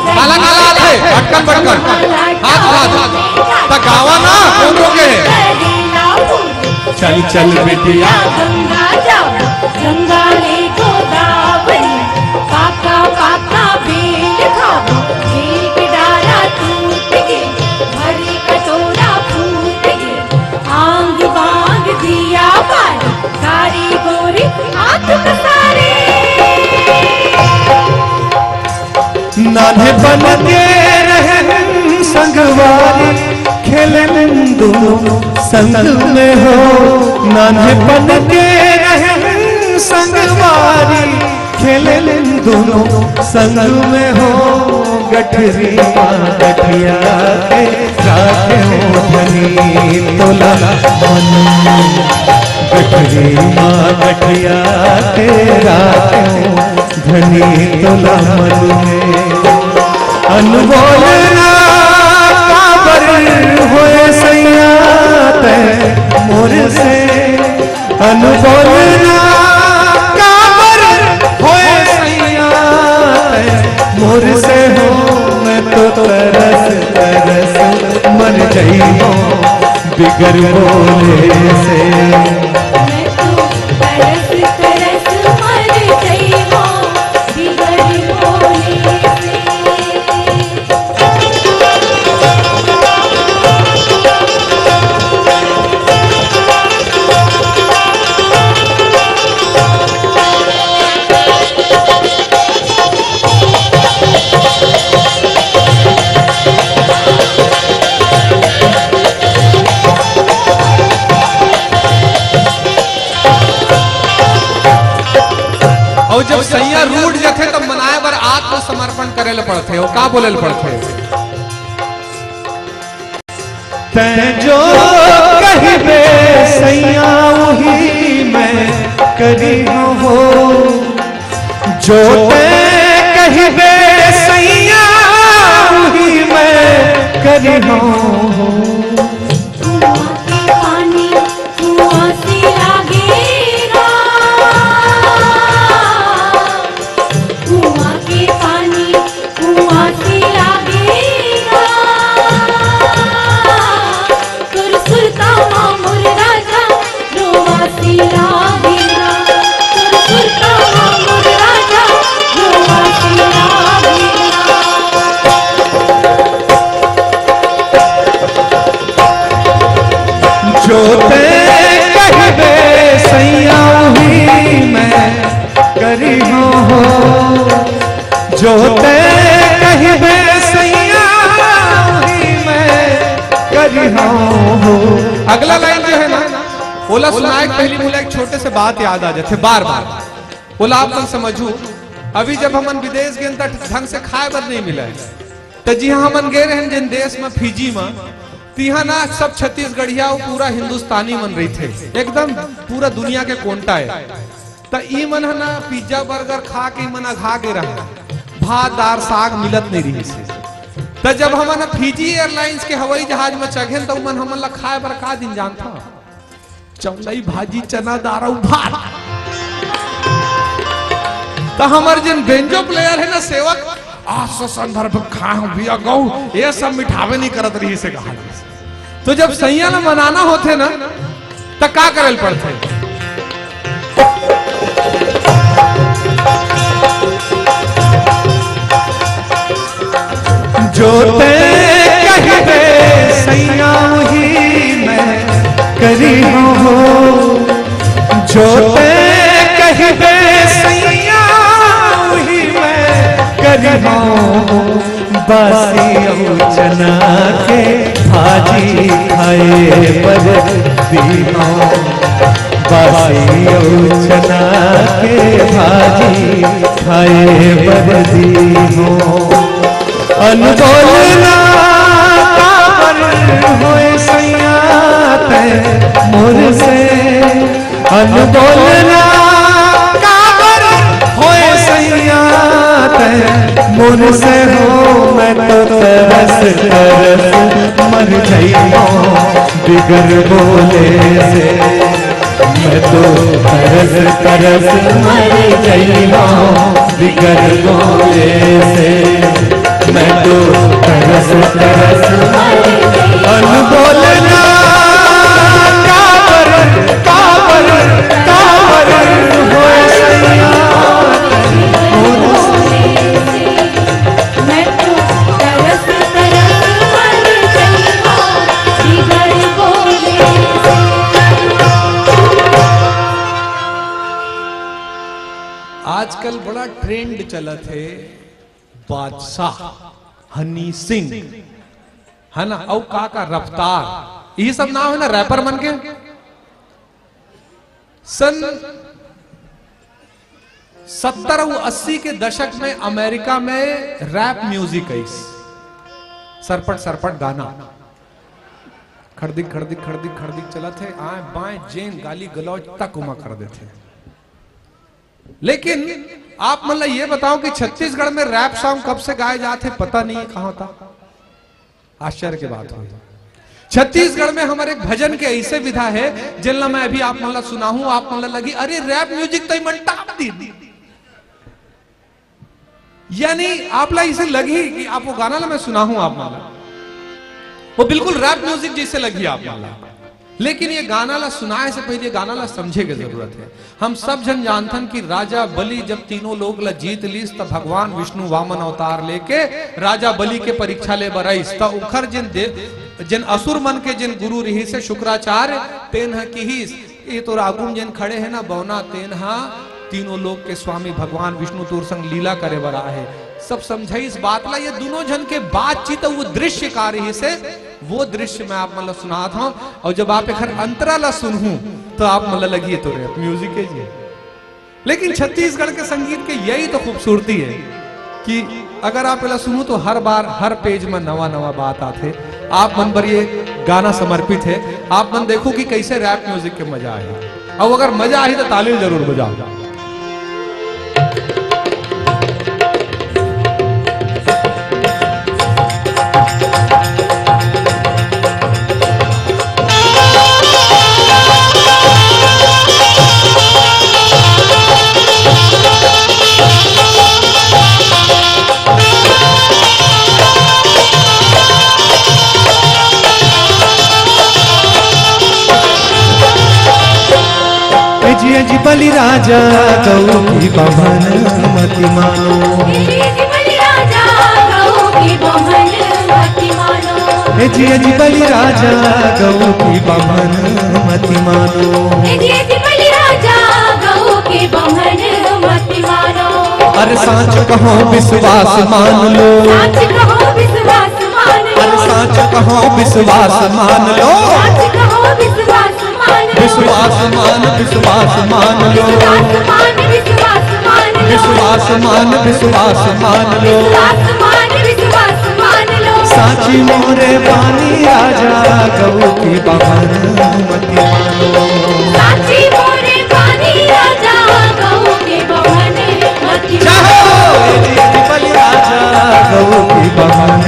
काला काला आथे, अटकन बटकन, हाथ हाथ। त गावा ना, कोन रोके हे? चल चल बिटिया। गंगा जावा, गंगा ले गोदावरी, पाका पाका बेल खावा, एक डारा टूट गे, भरी कटोरा फूट गे, आंग बांग दिया बार, कारी गोरी हाथ पसारे। नान्हेपन के रहन संगवारी, खेलेन दुनों संग में हो। नान्हेपन के रहन संगवारी, खेलेन दुनों संग में हो। गठरी माँ गठिया के राखे हो धनी तोला मन में। गठरी माँ गठिया के राखे हो धनी तोला मन में। अनमोल ना काबर होए सैया तै मोर से। अनमोल ना काबर होए सैया तै मोर से हो। मैं तो तरस तरस मर जइबो बिगर बोले से। मैं तो तरस तरस मर जइबो बिगर बोले से। अउ जब सैया रूठ जथे, तब मनाए बर आत्मसमर्पण करे ल पड़थे। अउ का बोले ल पड़थे? तैं जो कहिबे सैया, उही मैं करिहूँ हो। जो तैं कहिबे सैया, उही मैं करिहूँ हो। कुआं के पानी कुआं से लागेगा, कुआं के पानी कुआं से लागेगा। सुर सुरता माँ मोर राजा, रोवा से लागेगा। सुर सुरता माँ मोर राजा, रोवा से लागेगा। जो तैं कहिबे सैया, उही मैं करिहूँ हो। जो तैं कहिबे सैया, उही मैं करिहूँ हो। अगला लाइन जो है ना, ओला सुनाए के पहिली मोला एक छोटे से बात याद आ जाथे बार बार। ओला आप मन समझू। अभी जब हमन विदेश गेन त ढंग से खाए बर नहीं मिले, त जिहाँ हमन गे रहेन जेन देश म, फिजी म, तिहाँ ना सब छत्तीसगढ़िया अउ पूरा हिंदुस्तानी मन रहिथे, एकदम पूरा दुनिया के कोंटा ए। त ई मन ह ना पिज्जा बर्गर खा के ई मन अघा गे रहे, भात दार साग मिलत नहीं रहिस हे। त जब हमन ह फिजी एयरलाइंस के हवाई जहाज म चघेन, त उमन हमन ला खाए बर का दिन जानथा? चौलाई भाजी, चना दार अउ भात। त हमर जेन बेंजो प्लेयर हे ना सेवक, आस संदर्भ खाहूं बिया गऊ, ये सब मिठावे नहीं करत रहिस हे कहा। तो जब सैया ला मनाना होथे ना, त का करे ल पड़थे? जो तैं कहिबे सैया, उही मैं करिहूँ हो। जो तैं कहिबे सैया, उही हौं, बासी अउ चना के भाजी खाए बर दीहौं। बासी अउ चना के भाजी खाए बर दीहौं। अनबोल ना काबर होए सैया तैं मोर से, अनबोल ना काबर होए सैया तैं मोर से हो, मैं तो तरस तरस मर जइहौं बिगर बोले से। मैं तो तरस तरस मर जइहौं बिगर बोले से। मैं तो तरस तरस मर जइहौं। अनबोल ना काबर, काबर, काबर होए सैया। मैं तो तरस तरस मर जइहौं बिगर बोले से। आजकल बड़ा ट्रेंड चलत हे बादशाह हनी सिंह, है ना, अउ का का रफ्तार, यही सब नाम है ना रैपर मन के। सन सत्तर अउ अस्सी के दशक में अमेरिका में रैप म्यूजिक आइस, सरपट सरपट गाना, खड़दिक खड़दिक खड़दिक खड़दिक चलत हे, आए बाएं जेन गाली गलौज तक उमा कर देथे। लेकिन आप मन ला ये बताओ कि छत्तीसगढ़ में रैप सॉन्ग कब से गाए जात हे, पता नहीं कहाँ था। आश्चर्य की बात हुई। छत्तीसगढ़ में हमारे एक भजन के ऐसे विधा है, जेन ला मैं अभी आप मन ला सुनाहूं, आप मन ला लगी, "अरे, रैप म्यूजिक तो मन टाप दी।" यानी आप ला इसे लगी कि आप वो गाना ला मैं सुनाहूं आप मन ला, वो बिल्कुल रैप म्यूजिक जैसे लगी आप मन ला। लेकिन ये गाना ला सुनाए से पहले ये गाना ला समझे के जरूरत है। हम सब झन जानथन कि राजा बलि जब तीनों लोक ला जीत लीस, त भगवान विष्णु वामन अवतार लेके राजा बलि के परीक्षा ले बर आइस। त ओखर जेन दे-, जेन असुर मन के जेन गुरु रिहिस हे शुक्राचार्य, तेन ह किहिस, "ये तोर आगू म जेन खड़े हे ना बौना, तेन ह तीनों लोक के स्वामी भगवान विष्णु तोर संग लीला करे बर आहे।" सब समझाइस बात ला, ये दोनों झन के बातचीत, वो दृश्य का रिहिस हे, वो दृश्य मैं आप मन ला सुनात हौं। अउ जब आप एखर अंतरा ला सुनहू, त आप मन ला लगी, "ये तो रैप म्यूजिक है जी।" लेकिन छत्तीसगढ़ के संगीत के यही तो खूबसूरती है कि अगर आप एला सुनू, तो हर बार, हर पेज में नवा नवा बात आथे। आप मन बर ये गाना समर्पित है, आप मन देखो कि कैसे रैप म्यूजिक के मजा आही। अब अगर मजा आही, तो ताली जरूर बजाओ। ए जी, ए जी, बलि राजा गऊ की बभन मति मानो। ए जी, ए जी, बलि राजा गऊ की बभन मति मानो। ए जी, ए जी, बलि राजा गऊ की बभन मति मानो। ए जी, ए जी, बलि राजा गऊ की बभन मति मानो। अरे सांच कहो विश्वास मान लो। सांच कहो विश्वास मान लो। अरे सांच कहो विश्वास मान लो। सांच कहो विश्वास मान लो। विश्वास मान, विश्वास मान लो। विश्वास मान, विश्वास मान लो। विश्वास मान, विश्वास मान लो। विश्वास मान, विश्वास मान लो। सांची मोरे पानी राजा गऊ की बभन मति मानो। सांची मोरे पानी राजा गऊ की बभन मति मानो। ए जी, ए जी, बलि राजा गऊ की बभन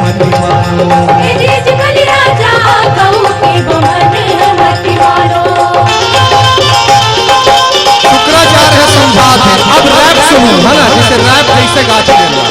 मति मानो। ए जी, ए जी, बलि राजा गऊ की बभन मति मानो। शुक्राचार्य ह समझात हे, अब रैप सुनू, है ना, जैसे रैप कैसे गाथे देना।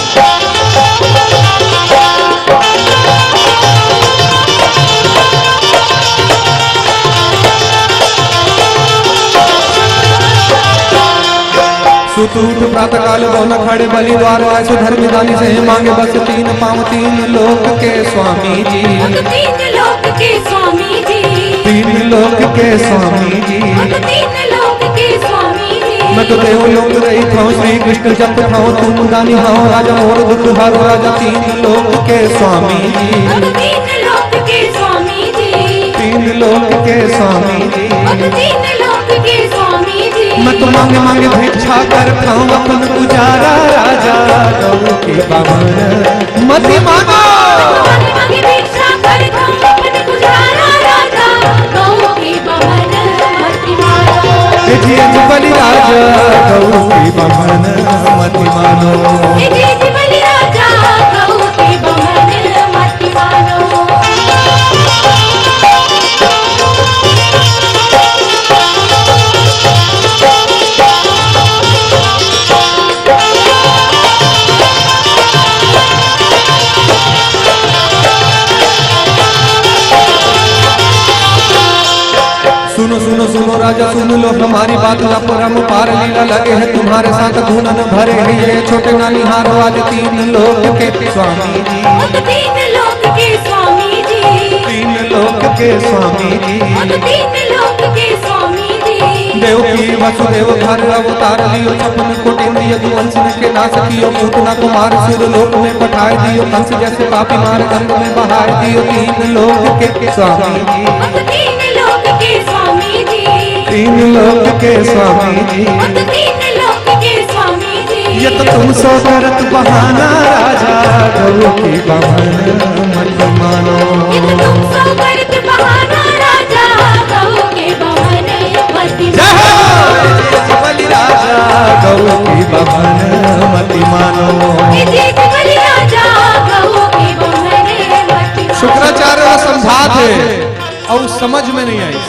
सुत उठ प्रातः काल बौना खड़े बलि द्वार आए, सो धर्म दानी से मांगे बस तीन पाँव तीन लोक के स्वामी जी। तीन लोक के स्वामी जी। तीन लोक के स्वामी जी। तीन लोक के स्वामी जी। मैं तो देवलोक रहिथंव, श्री कृष्ण जपथंव, तुम दानी हव राजा मोर दुख हरो राजा, तीन लोक के स्वामी जी। तीन लोक के स्वामी जी। तीन लोक के स्वामी जी। तीन लोक के स्वामी जी। मैं तो मांगे मांगे भिक्षा करथंव अपन गुजारा राजा, गऊ के बाभन मति मानो। मांगे मांगे भिक्षा करथंव अपन गुजारा राजा, गऊ के बाभन मति मानो। ए जी, ए जी बलि राजा, गऊ के बाभन मति मानो। ए जी, ए जी बलि राजा, गऊ के बाभन मति मानो। सुनो सुनो सुनो राजा, सुन लो हमारी बात, ना परम पार लीला लगे है तुम्हारे साथ, धुनन भरे है ये छोटे ना निहारो आज, तीन लोक के स्वामी जी। तीन लोक के स्वामी जी। तीन लोक के स्वामी जी। तीन लोक के स्वामी जी। देवकी वसुदेव घर अवतार लियो, छपन कोटि यदुवंश के नाश कियो, पूतना कुमार सुर लोक में पठाए दियो, कंस जैसे पापी मार गंग में बहाए दियो, तीन लोक के स्वामी जी। तीन लोक के स्वामी जी। तीन लोक के स्वामी जी। तीन लोक के स्वामी जी। ये तो तुम सो करत बहाना राजा, गऊ के बाभन मति मानो। ये तो तुम सो करत बहाना राजा, गऊ के बाभन मति मानो। जय हो। बलि राजा, गऊ के बाभन मति मानो। शुक्राचार्य ला समझात हे अउ समझ में नहीं आइस,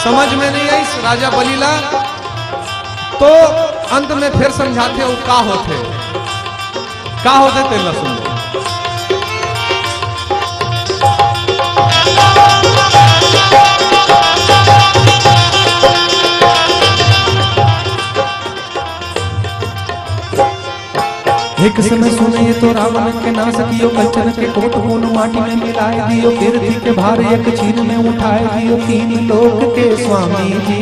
समझ में नहीं आइस राजा बलि ला, तो अंत में फिर समझाथे अउ का होथे, का होथे तेला सुन लो। एक समय सुने तो रावण के नाश कियो, कंचन के कोट खून माटी में मिलाए दियो, पृथ्वी के भार एक छीन में उठाए दियो, तीन लोक के स्वामी जी।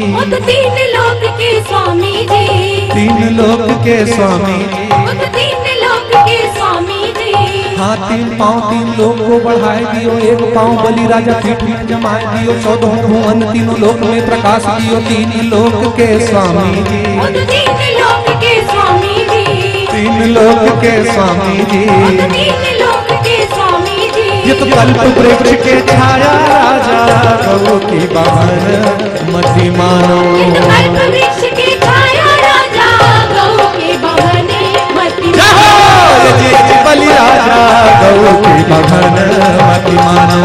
तीन लोक के स्वामी जी। तीन लोक के स्वामी जी। तीन लोक के स्वामी जी। हाँ, तीन पाँव तीन लोक को बढ़ाए दियो, एक पाँव बलि राजा पीठ में जमाए दियो, चौदहों भुवन तीनों लोक में प्रकाश दियो, तीन लोक के स्वामी जी। तीन लोक के स्वामी जी। तीन लोक के स्वामी जी। तीन लोक के स्वामी जी। ये तो कल्प वृक्ष के छाया राजा, गऊ के बाभन मति मानो। ये तो कल्प वृक्ष के छाया राजा, गऊ के बाभन मति मानो। जय हो। ये जी, जी बलि राजा, गऊ के बाभन मति मानो।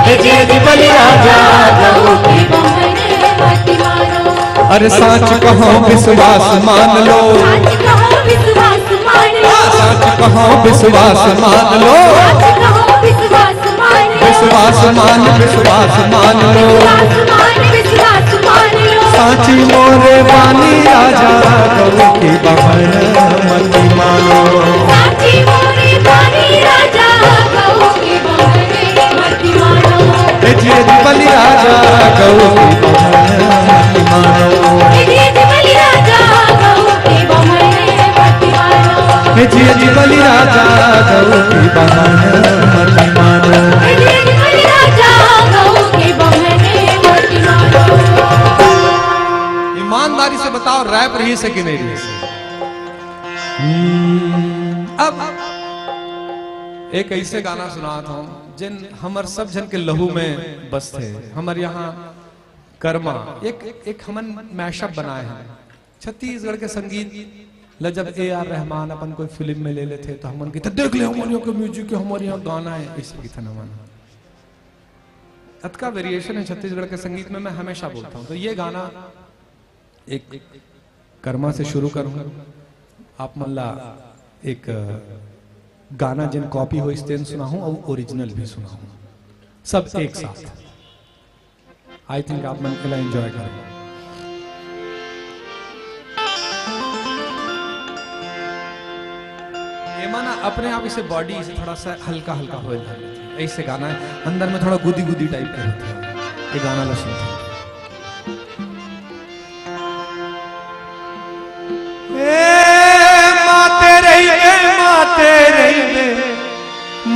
ये जी, जी बलि राजा, गऊ के बाभन मति मानो। अरे साँच कहो विश्वास मान लो। साँच कहो विश्वास मान लो। हाँ, साँच कहो विश्वास मान लो। साँच कहो विश्वास मान लो। विश्वास मान, विश्वास मान लो। विश्वास मान, विश्वास मान लो। साँची मोरे बानी राजा, गऊ के बाभन मति मानो। साँची मोरे बानी राजा, गऊ के बाभन मति मानो। ए जी, ए जी बलि राजा, गऊ के बाभन मति मानो। ए जी, ए जी बलि राजा, गऊ के बाभन मति मानो। ए जी, ए जी बलि राजा, गऊ के बाभन मति मानो। ए जी, ए जी बलि राजा, गऊ के बाभन मति मानो। ईमानदारी से बताओ, रैप रहिस हे कि नहीं रहिस हे? हम्म, अब एक ऐसे गाना सुनात हूँ, जेन हमर सब झन के लहू में बसथे। हमर यहाँ कर्मा एक, एक हमन मैशअप बनाए हन। छत्तीसगढ़ के संगीत ल जब ए आर रहमान अपन कोई फिल्म में ले लेथे, तो हमन कहिथन, "देख ले, हमर यहाँ के म्यूजिक हे, हमर यहाँ गाना हे," ऐसे कहिथन हमन। अतका वेरिएशन हे छत्तीसगढ़ के संगीत में, मैं हमेशा बोलता हूँ। तो ये गाना एक कर्मा से शुरू करूँ, आप मन ला एक गाना जेन कॉपी होइस तेन सुनाहूँ अउ ओरिजिनल भी सुनाहूँ, सब एक साथ। आई थिंक आप मन एला एंजॉय करो। एमा ना अपने आप इसे बॉडी इसे थोड़ा सा हल्का हल्का होए लग जाथे। ऐसे गाना हे, अंदर में थोड़ा गुदी गुदी टाइप के होथे। ये गाना ला सुनते हैं।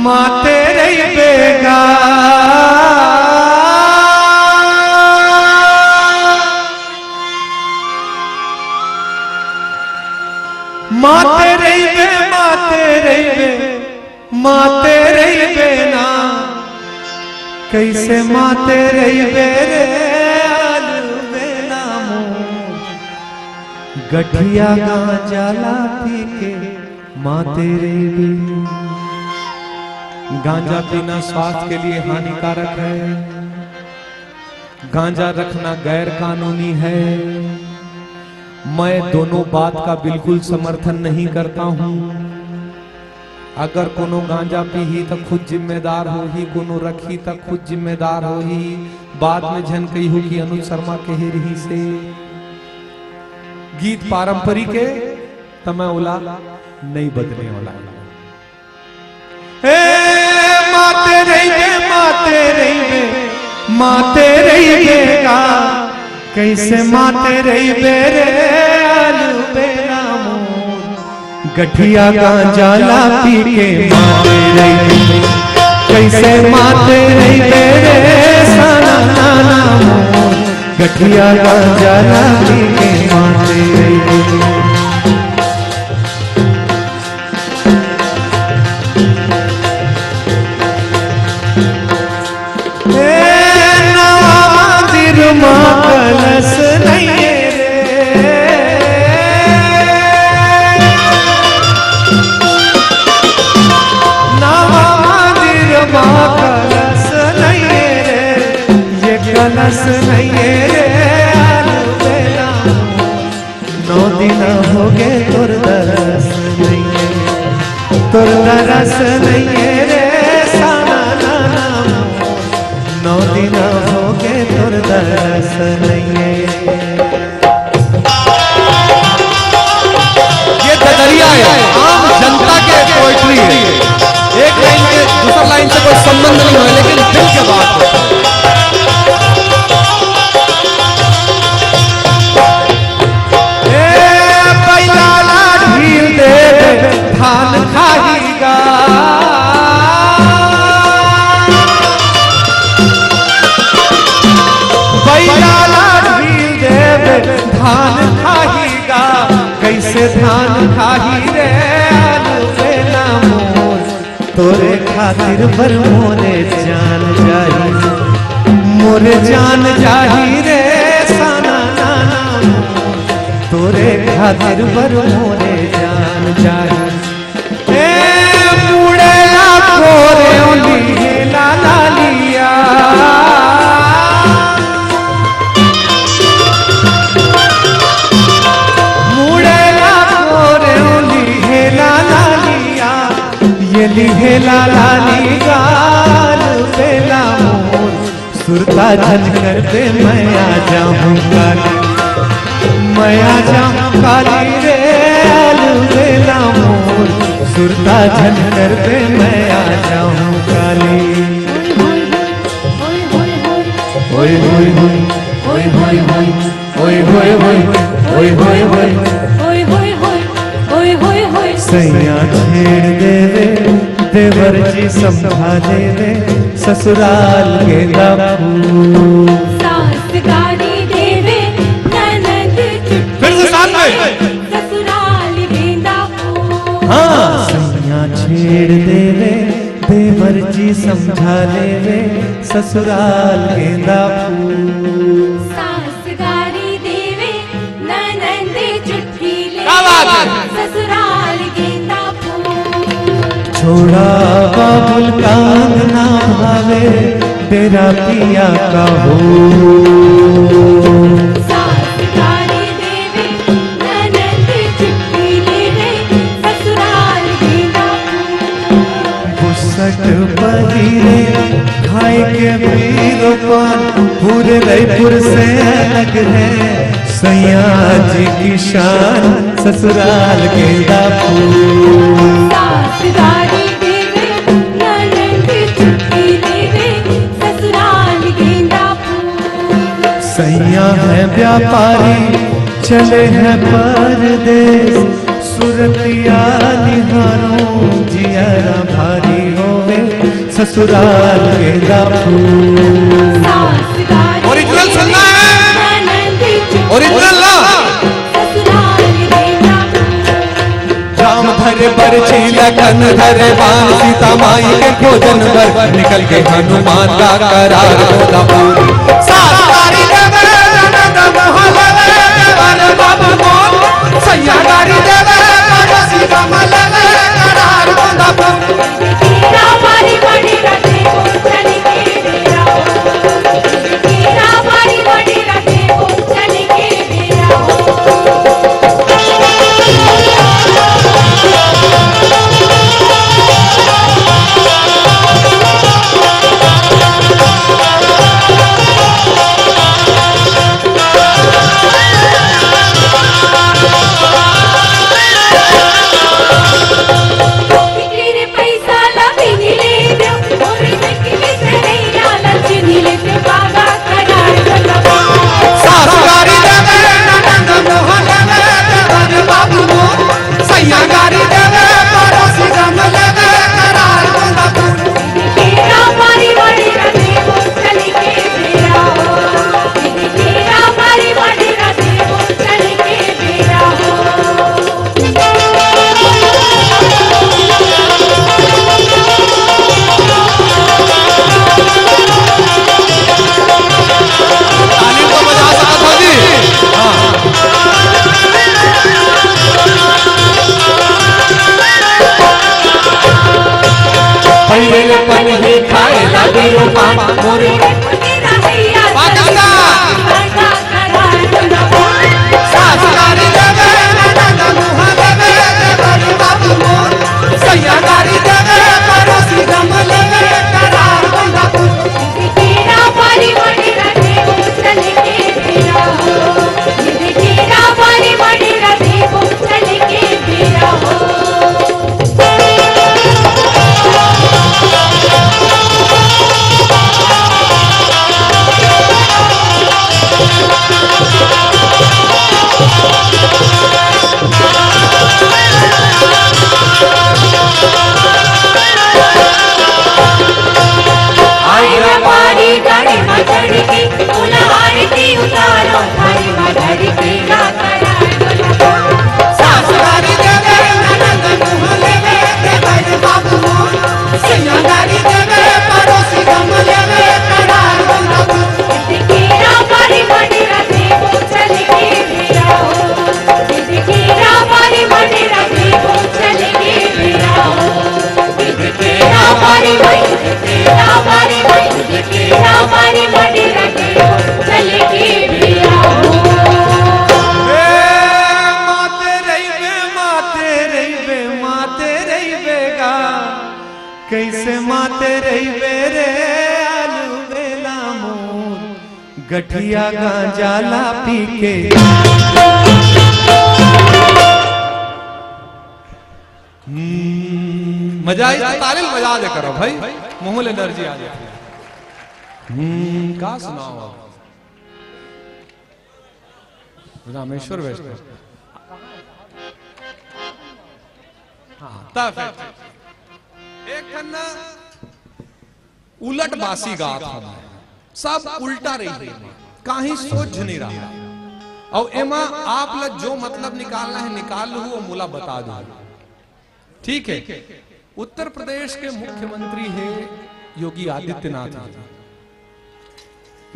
माते रहिबे गा। माते रहिबे, माते रहिबे, माते रहिबे ना। कइसे माते रहिबे रे आलू बेना मोर। गठिया गांजा ला पी के माते रहिबे। गांजा पीना स्वास्थ्य के लिए हानिकारक है। गांजा रखना गैर कानूनी है। मैं दोनों बात का बिल्कुल समर्थन नहीं करता हूँ। अगर कोनो गांजा पीही त खुद जिम्मेदार होही, कोनो रखही त खुद जिम्मेदार होही। बाद में झन कहिहू कि अनुज शर्मा कहे रहिसे। गीत पारंपरिक हे, त मैं ओला नइ बदले ओला। ए, माते रहिबे, माते रहिबे, माते रहिबे गा। कइसे माते रहिबे रे आलू बेना मोर। गठिया गांजा ला पी के माते रहिबे। कइसे माते रहिबे रे साना नाना मोर। गठिया गांजा ला पी के माते रहिबे। ए नवा मंदिर मा कलश नइये रे। नवा मंदिर मा कलश नइये रे। ये कलश नइये रे आलू बेना। नौ दिन होगे तोर दरस नइये, तोर दरस नइये रे साना नाना। नौ दिन होगे तोर दरस नइये। ये गदरिया है, आम जनता के पोएट्री है। एक लाइन के दूसर लाइन से कोई संबंध नहीं है, लेकिन दिल के बात है। ए, बइला ला ढील देबे, धान खाही गा। बइला ला ढील देबे, धान खाही गा। कइसे धान खाही रे आलू बेना मोर। तोरे खातिर बर मोरे जान जाही, मोरे जान जाही रे साना नाना। तोरे खातिर बर मोरे जान जाही। ए मुड़ेला कोरे ओली हे लाला लिया। मुड़ेला कोरे ओली हे लाला लिया। ये लिहे लाला नी गाल बेला मोर, सुरता झन करबे मैं आ जाहूँ काली, मैं आ जाहूँ काली रे आलू बेला मोर, सुरता झन करबे मैं आ जाहूँ काली। ओए होए होए, ओए होए होए, ओए होए होए, ओए होए होए, ओए होए होए, ओए होए होए, ओए होए होए। सैया छेड़ देवे, देवर जी समझा देवे, ससुराल गेंदा फूल। सास गारी देवे, ननद चुटकी फिर से साथ में। देवे, ससुराल गेंदा फूल। हाँ, सैया छेड़ देवे, देवर जी समझा लेवे, ससुराल गेंदा फूल। सास गारी देवे, ननद चुटकी लेवे, क्या बात है? ससुराल गेंदा फूल। छोड़ा बाबुल का अंगना भावे, डेरा पिया का हो। सास गारी देवे, ननद चुटकी लेवे, ससुराल गेंदा फूल। बुसट पहिरे, खाए के पीरो पान, पूरे रईपुर से अलग है सैया जी की शान, ससुराल गेंदा फूल। सास गारी देवे, ननद चुटकी लेवे, ससुराल गेंदा फूल। सैया है व्यापारी, चले हैं परदेस, सूरतिया निहारो जियरा भारी होवे, ससुराल के दाफू। ओरिजिनल सुनना है, ओरिजिनल ना। राम धरे बरछी लखन धरे बाण, सीता माई के भोजन बर, निकल के हनुमान का करार होता पूर। सास गारी देवे ननद मोह लेवे देवर बाबू मोर, सैया गारी देवे पड़ोसी गम लेवे करार होता पूर। ए, माते रहिबे, माते रहिबे, माते रहिबे गा। कैसे माते रहिबे रे आलू बेला मोर, गठिया गांजा ला पी के। हम्म, मजा आई तो ताली बजा दे करो भाई, मुंह ले एनर्जी आ जाती है। हम्म, का सुनाओ अब? रामेश्वर वैष्णव। हाँ, तब एक ठन ना उलट बासी गात हवय, सब उल्टा रही है, काहीं सोच नहीं रहा। अउ एमा आप ला जो मतलब निकालना है निकाल लू, वो मोला बता दो। ठीक है, उत्तर प्रदेश के मुख्यमंत्री है योगी आदित्यनाथ जी,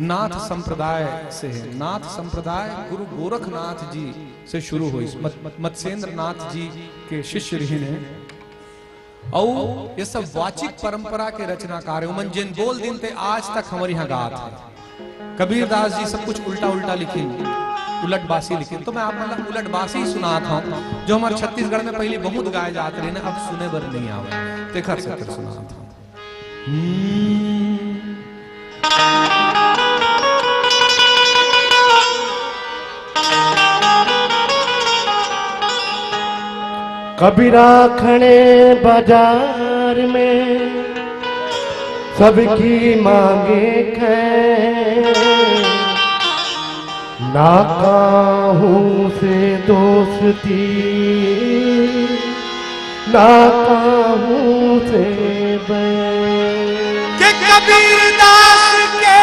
नाथ संप्रदाय से है। नाथ संप्रदाय गुरु गोरखनाथ जी से शुरू हुई, मत, मत, मत्स्येंद्र नाथ जी के शिष्य रहिन है। अउ ये सब वाचिक परंपरा के रचनाकार है। उमन जेन बोल दिन ते आज तक हमर यहाँ गात है। कबीरदास जी सब कुछ उल्टा उल्टा लिखिन, उलटबासी लिखिन। तो मैं आप मन ला उलटबासी सुनात हूँ, जो हमर छत्तीसगढ़ में पहली बहुत गाए जात रहिन, अब सुने बर नहीं आवे। तेखर सेती सुनात हूँ। हम्म। कबीरा खड़े बाजार में सबकी मांगे खैर, ना काहू से दोस्ती का कहूँ से बे। के कबीर दास के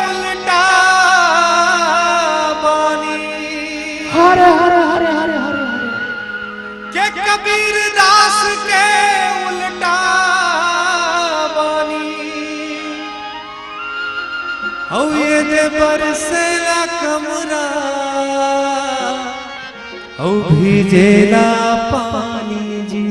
उल्टा बानी। हरे, हरे, हरे। के कबीर दास के उल्टा बानी। अउ ये दे बरसेला कमरा, अउ भीजेला पानी जी।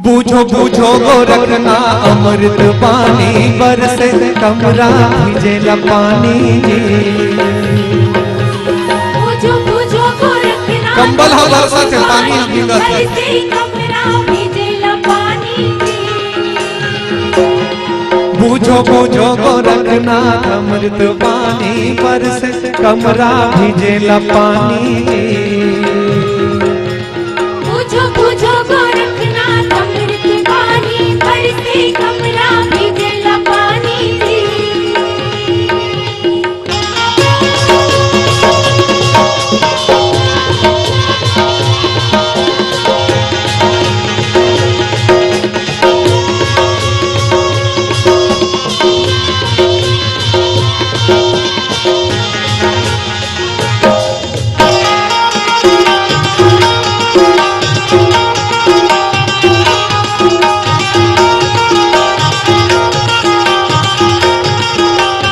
बूझो बूझो गोरखनाथ अमृत पानी, बरसे कमरा भीजेला पानी जी। बूझो बूझो गोरखनाथ कंबल ह बरसत हे, पानी ह भींगत हे। बरसे कमरा भीजेला पानी जी। बूझो बूझो गोरखनाथ अमृत पानी, बरसे कमरा भीजेला पानी जी। बूझो बूझो गोरखनाथ अमृत पानी, बरसे कमरा भीजेला पानी जी।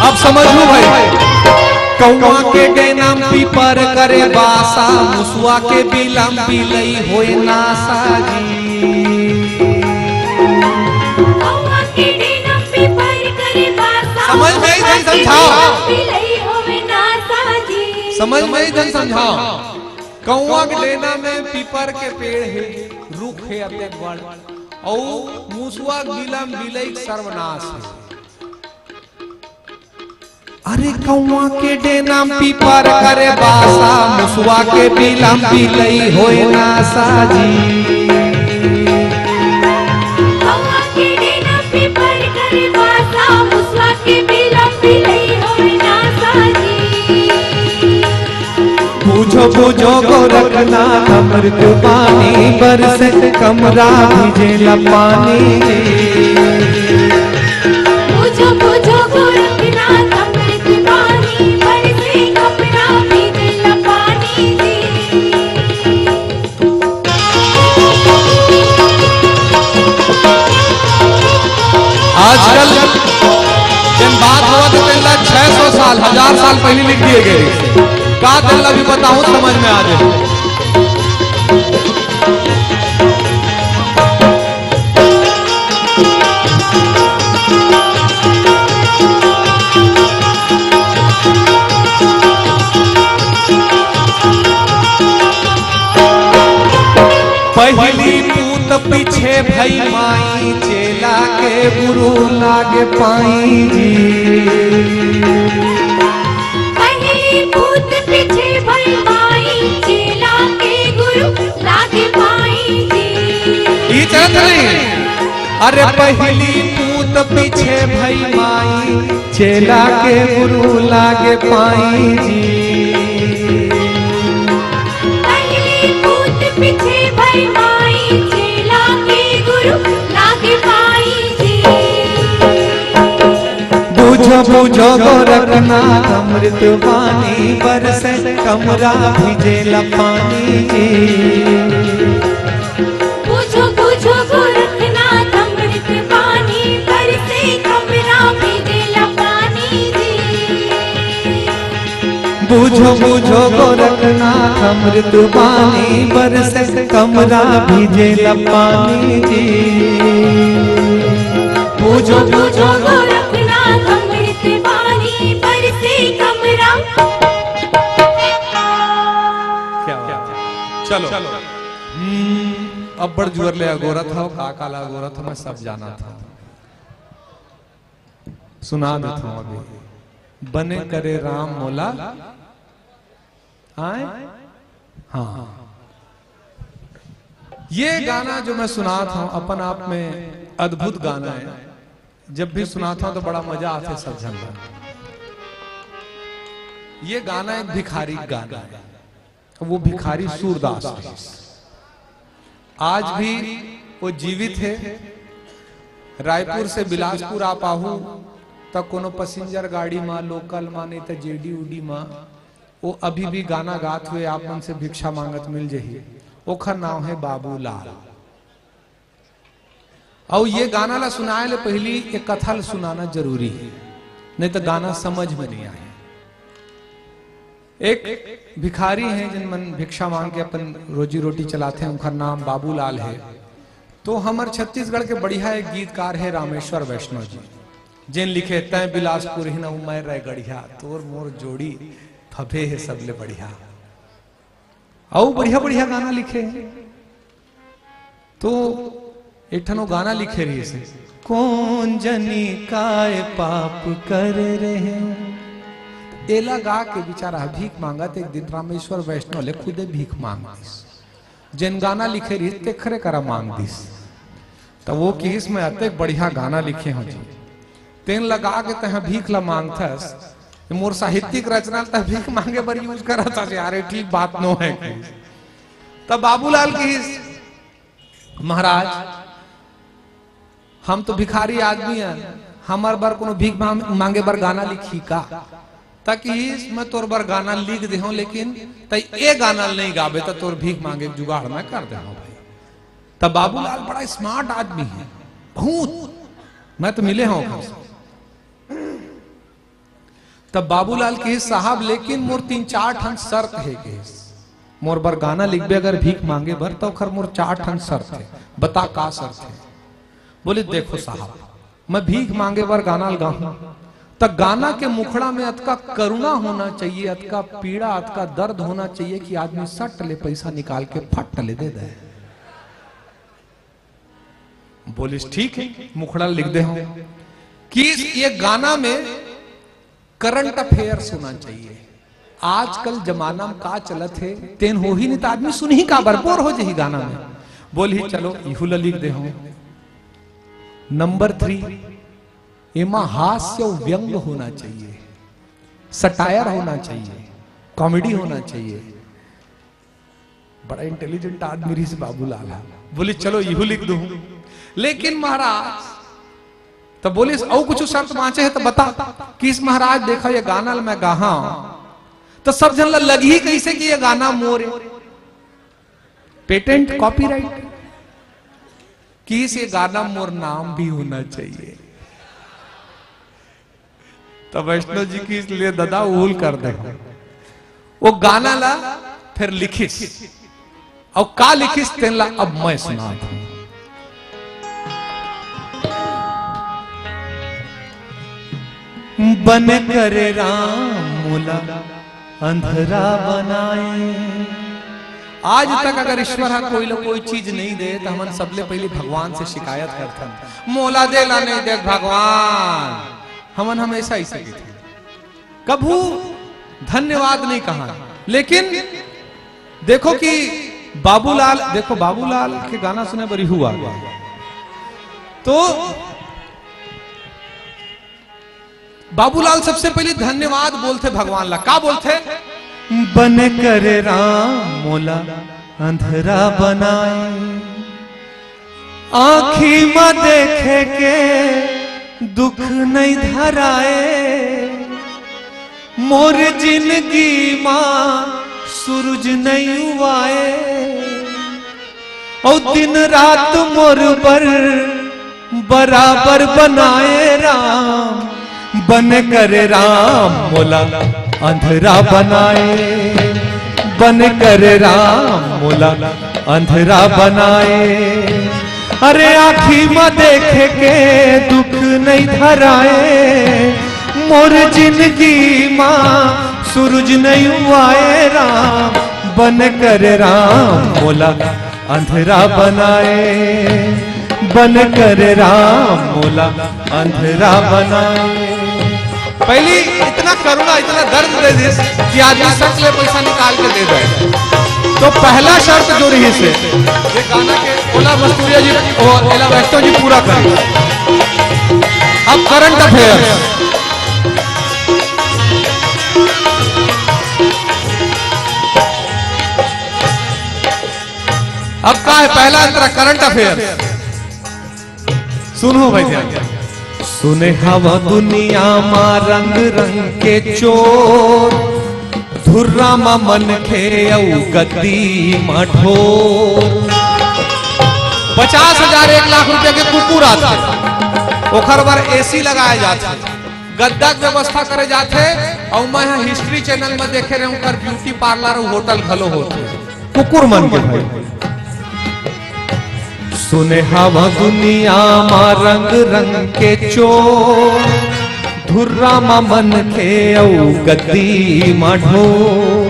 अब समझू भाई, कौआ के डेना म पीपर करे बासा, मुसवा के बिलम बिलई होय नासा जी। कौआ के डेना म पीपर करे बासा, समझ में आई, मुसवा के समझाओ। बिलम बिलई होय नासा जी। समझ में आई, समझाओ। कौआ के डेना में पीपर के पेड़ हे, रुख हे अतेक बड़, अउ मुसवा बिलम बिलई के सर्वनाश हे। अरे कौआ के डेना म पीपर करे बासा, मुसवा के बिलम बिलई होय नासा जी। कौआ के डेना म पीपर करे बासा, मुसवा के बिलम बिलई होय नासा जी। बूझो बूझो गोरखनाथ अमृत पानी, बरसे कमरा भीजेला पानी जी। बूझो बूझो गोरखनाथ अमृत पानी, बरसे कमरा भीजेला पानी जी। आजकल जब बात होवत हे, तेला छह सौ साल, हजार साल पहले लिख दिए गए। का तेला भी बताऊं, समझ में आ जाए। पहली पूत पीछे भई माई, चेला के गुरु लागे पाई जी। पहली पूत पीछे भई माई, चेला के गुरु लागे पाई जी। ई चलत नहीं। अरे पहली पूत पीछे भई माई, चेला के गुरु लागे पाई जी। पहली पूत पीछे भई माई, चेला के गुरु लागे पाई जी। बूझो बूझो गोरखनाथ अमृत पानी, बरसे कमरा भीजेला पानी जी। बूझो बूझो गोरखनाथ अमृत पानी, बरसे कमरा भीजेला पानी जी। बूझो बूझो गोरखनाथ अमृत पानी, बरसे कमरा भीजेला पानी जी। बूझो बूझो गोरखनाथ अमृत पानी, बरसे कमरा। क्या बात है। चलो। हम्म, अब्बड़ जुवर ले अगोरत हव, का का ला अगोरत हव, मैं सब जानत हव। सुना देत हव अभी। बने करे राम मोला। आय? हाँ। ये गाना जो मैं सुनात हव, अपन आप में अद्भुत गाना है। जब भी सुनात हव तो बड़ा मजा आथे सब झन ला। ये गाना एक भिखारी का गाना है। वो भिखारी सूरदास रहिस। आज भी वो जीवित हे। रायपुर से बिलासपुर आप आहू त कोनो पैसेंजर गाड़ी म, लोकल म, नहीं त जेडी उडी म, वो अभी भी गाना गात हुए आप मन से भिक्षा मांगत मिल जही। ओखर नाव हे बाबूलाल। अउ ये गाना ला सुनाए ले पहिली एक कथा ला सुनाना जरूरी हे, नहीं त गाना समझ में नहीं आए। एक भिखारी हे, जिन मन भिक्षा मांग के अपन रोजी रोटी चलाथे, उनका नाम बाबूलाल हे। तो हमर छत्तीसगढ़ के बढ़िया एक गीतकार हे रामेश्वर वैष्णव जी, जिन लिखे, "तैं बिलासपुर ही न, मैं रायगढ़िया, तोर मोर जोड़ी फफे हे सबले बढ़िया।" अउ बढ़िया बढ़िया गाना लिखे हे। तो एक ठन वो गाना लिखे रहिस हे, "कौन जनी काय पाप कर रहे।" एला गा के बेचारा भीख मांगत, एक दिन रामेश्वर वैष्णव ले खुदे भीख मांग दिस। जेन गाना लिखे रहिस, तेखरे करा मांग दिस। त वो किहिस, "मैं अतेक बढ़िया गाना लिखे हूं जी, तेन ला गा के तैं भीख ला मांगथस, मोर साहित्यिक रचना ला तैं भीख मांगे बर use करत हस यार, ये ठीक बात नो हे।" त बाबूलाल किहिस, "महाराज, हम तो भिखारी आदमी हन, हमर बर कोनो भीख मांग-, मांगे बर गाना लिखही का?" त किहिस, "मैं तोर बर गाना लिख देहूं, लेकिन तैं ए गाना ल नहीं गाबे त तोर भीख मांगे के जुगाड़ मैं कर देहूं भाई।" त बाबूलाल बड़ा smart आदमी हे, बहुत, मैं तो मिले हूं ओकर से। तब बाबूलाल किहिस, "साहब, लेकिन मोर तीन चार ठन शर्त हे," किहिस। "मोर बर गाना लिखबे अगर भीख मांगे बर, त ओखर मोर चार ठन शर्त हे।" "बता, का शर्त हे?" बोले, "देखो साहब, मैं भीख मांगे बर गाना ल गाहूं, त गाना के मुखड़ा में अतका करुणा होना चाहिए, अतका पीड़ा, अतका दर्द होना चाहिए कि आदमी सट ले पैसा निकाल के फट ले दे दे।" बोलिस, "ठीक हे, मुखड़ा लिख देहूं।" कि ये गाना में current affairs होना चाहिए। आजकल जमाना में का चलत हे, तेन होही नहीं त आदमी सुनही काबर, bore हो जही गाना में। बोलही, "चलो, इहू ला लिख देहूं।" नंबर थ्री, एमा हास्य अउ व्यंग होना चाहिए, satire होना चाहिए, comedy होना चाहिए। बड़ा intelligent आदमी रहिस बाबूलाल ह। बोलिस, "चलो, इहू लिख दूं।" लेकिन महाराज, त बोलिस, "अउ कुछ शर्त बांचे हे त बता।" किहिस, "महाराज, देखा, ये गाना ल मैं गाहा हूं, त सब झन ल लगही कइसे कि ये गाना मोर ए? Patent, copyright।" किहिस, "ये गाना मोर नाम भी होना चाहिए।" त वैष्णव जी किहिस, "ले ददा, उहू ल कर देहूं।" वो गाना ला फेर लिखिस, अउ का लिखिस, तेन ला अब मैं सुनात हूं। बन करे राम मोला अंधरा बनाए। आज तक अगर ईश्वर ह कोई ला कोई चीज नहीं दे, त हमन सबले पहिली भगवान से शिकायत करथन, "मोला दे ला नहीं दे भगवान।" हमन हमेशा ऐसे कहिथन, कभू धन्यवाद नहीं कहा। लेकिन देखो कि बाबूलाल, देखो, बाबूलाल के गाना सुने बर हुआ। तो बाबूलाल सबसे पहिली धन्यवाद बोलथे भगवान ला। का बोलथे? बन करे राम मोला अंधरा बनाए, आँखी म देखे के दुख नहीं धराए, मोर जिंदगी म सूरज नहीं उवाए, अउ दिन रात मोर बर बराबर बनाए राम। बन करे राम मोला अंधरा बनाए, बन करे राम मोला अंधरा बनाए। अरे आँखी म देखे के दुख नहीं धराए, मोर जिंदगी म सूरज नहीं उवाए राम। बन करे राम मोला अंधरा बनाए, बन करे राम मोला अंधरा बनाए। पहिली इतना करुणा, इतना दर्द दे दिस कि आदमी सट ले पैसा निकाल के दे दे। तो पहला शर्त जो रहिस हे, ये गाना के ओला मस्तूरिया जी, ओ, एला वैष्णव जी पूरा कर। अब current affairs। है पहला अंतरा, करंट अफेयर। सुनो भाई ध्यान। सुने हवा दुनिया मा रंग रंग के चोर, धुर्रा मा मनखे अउ गद्दी मा ढोर। पचास हजार, एक लाख रुपया के कुकुर आथे, ओखर बर एसी लगाए जाथे, गद्दा के व्यवस्था करे जाथे। अउ मैं ह हिस्ट्री चैनल में देखे रहे, ओकर ब्यूटी पार्लर अउ होटल घलो होथे। कुकुर मन के भाई। सुने हवा दुनिया मा रंग रंग के चोर, धुर्रा मा मनखे अउ गद्दी मा ढोर।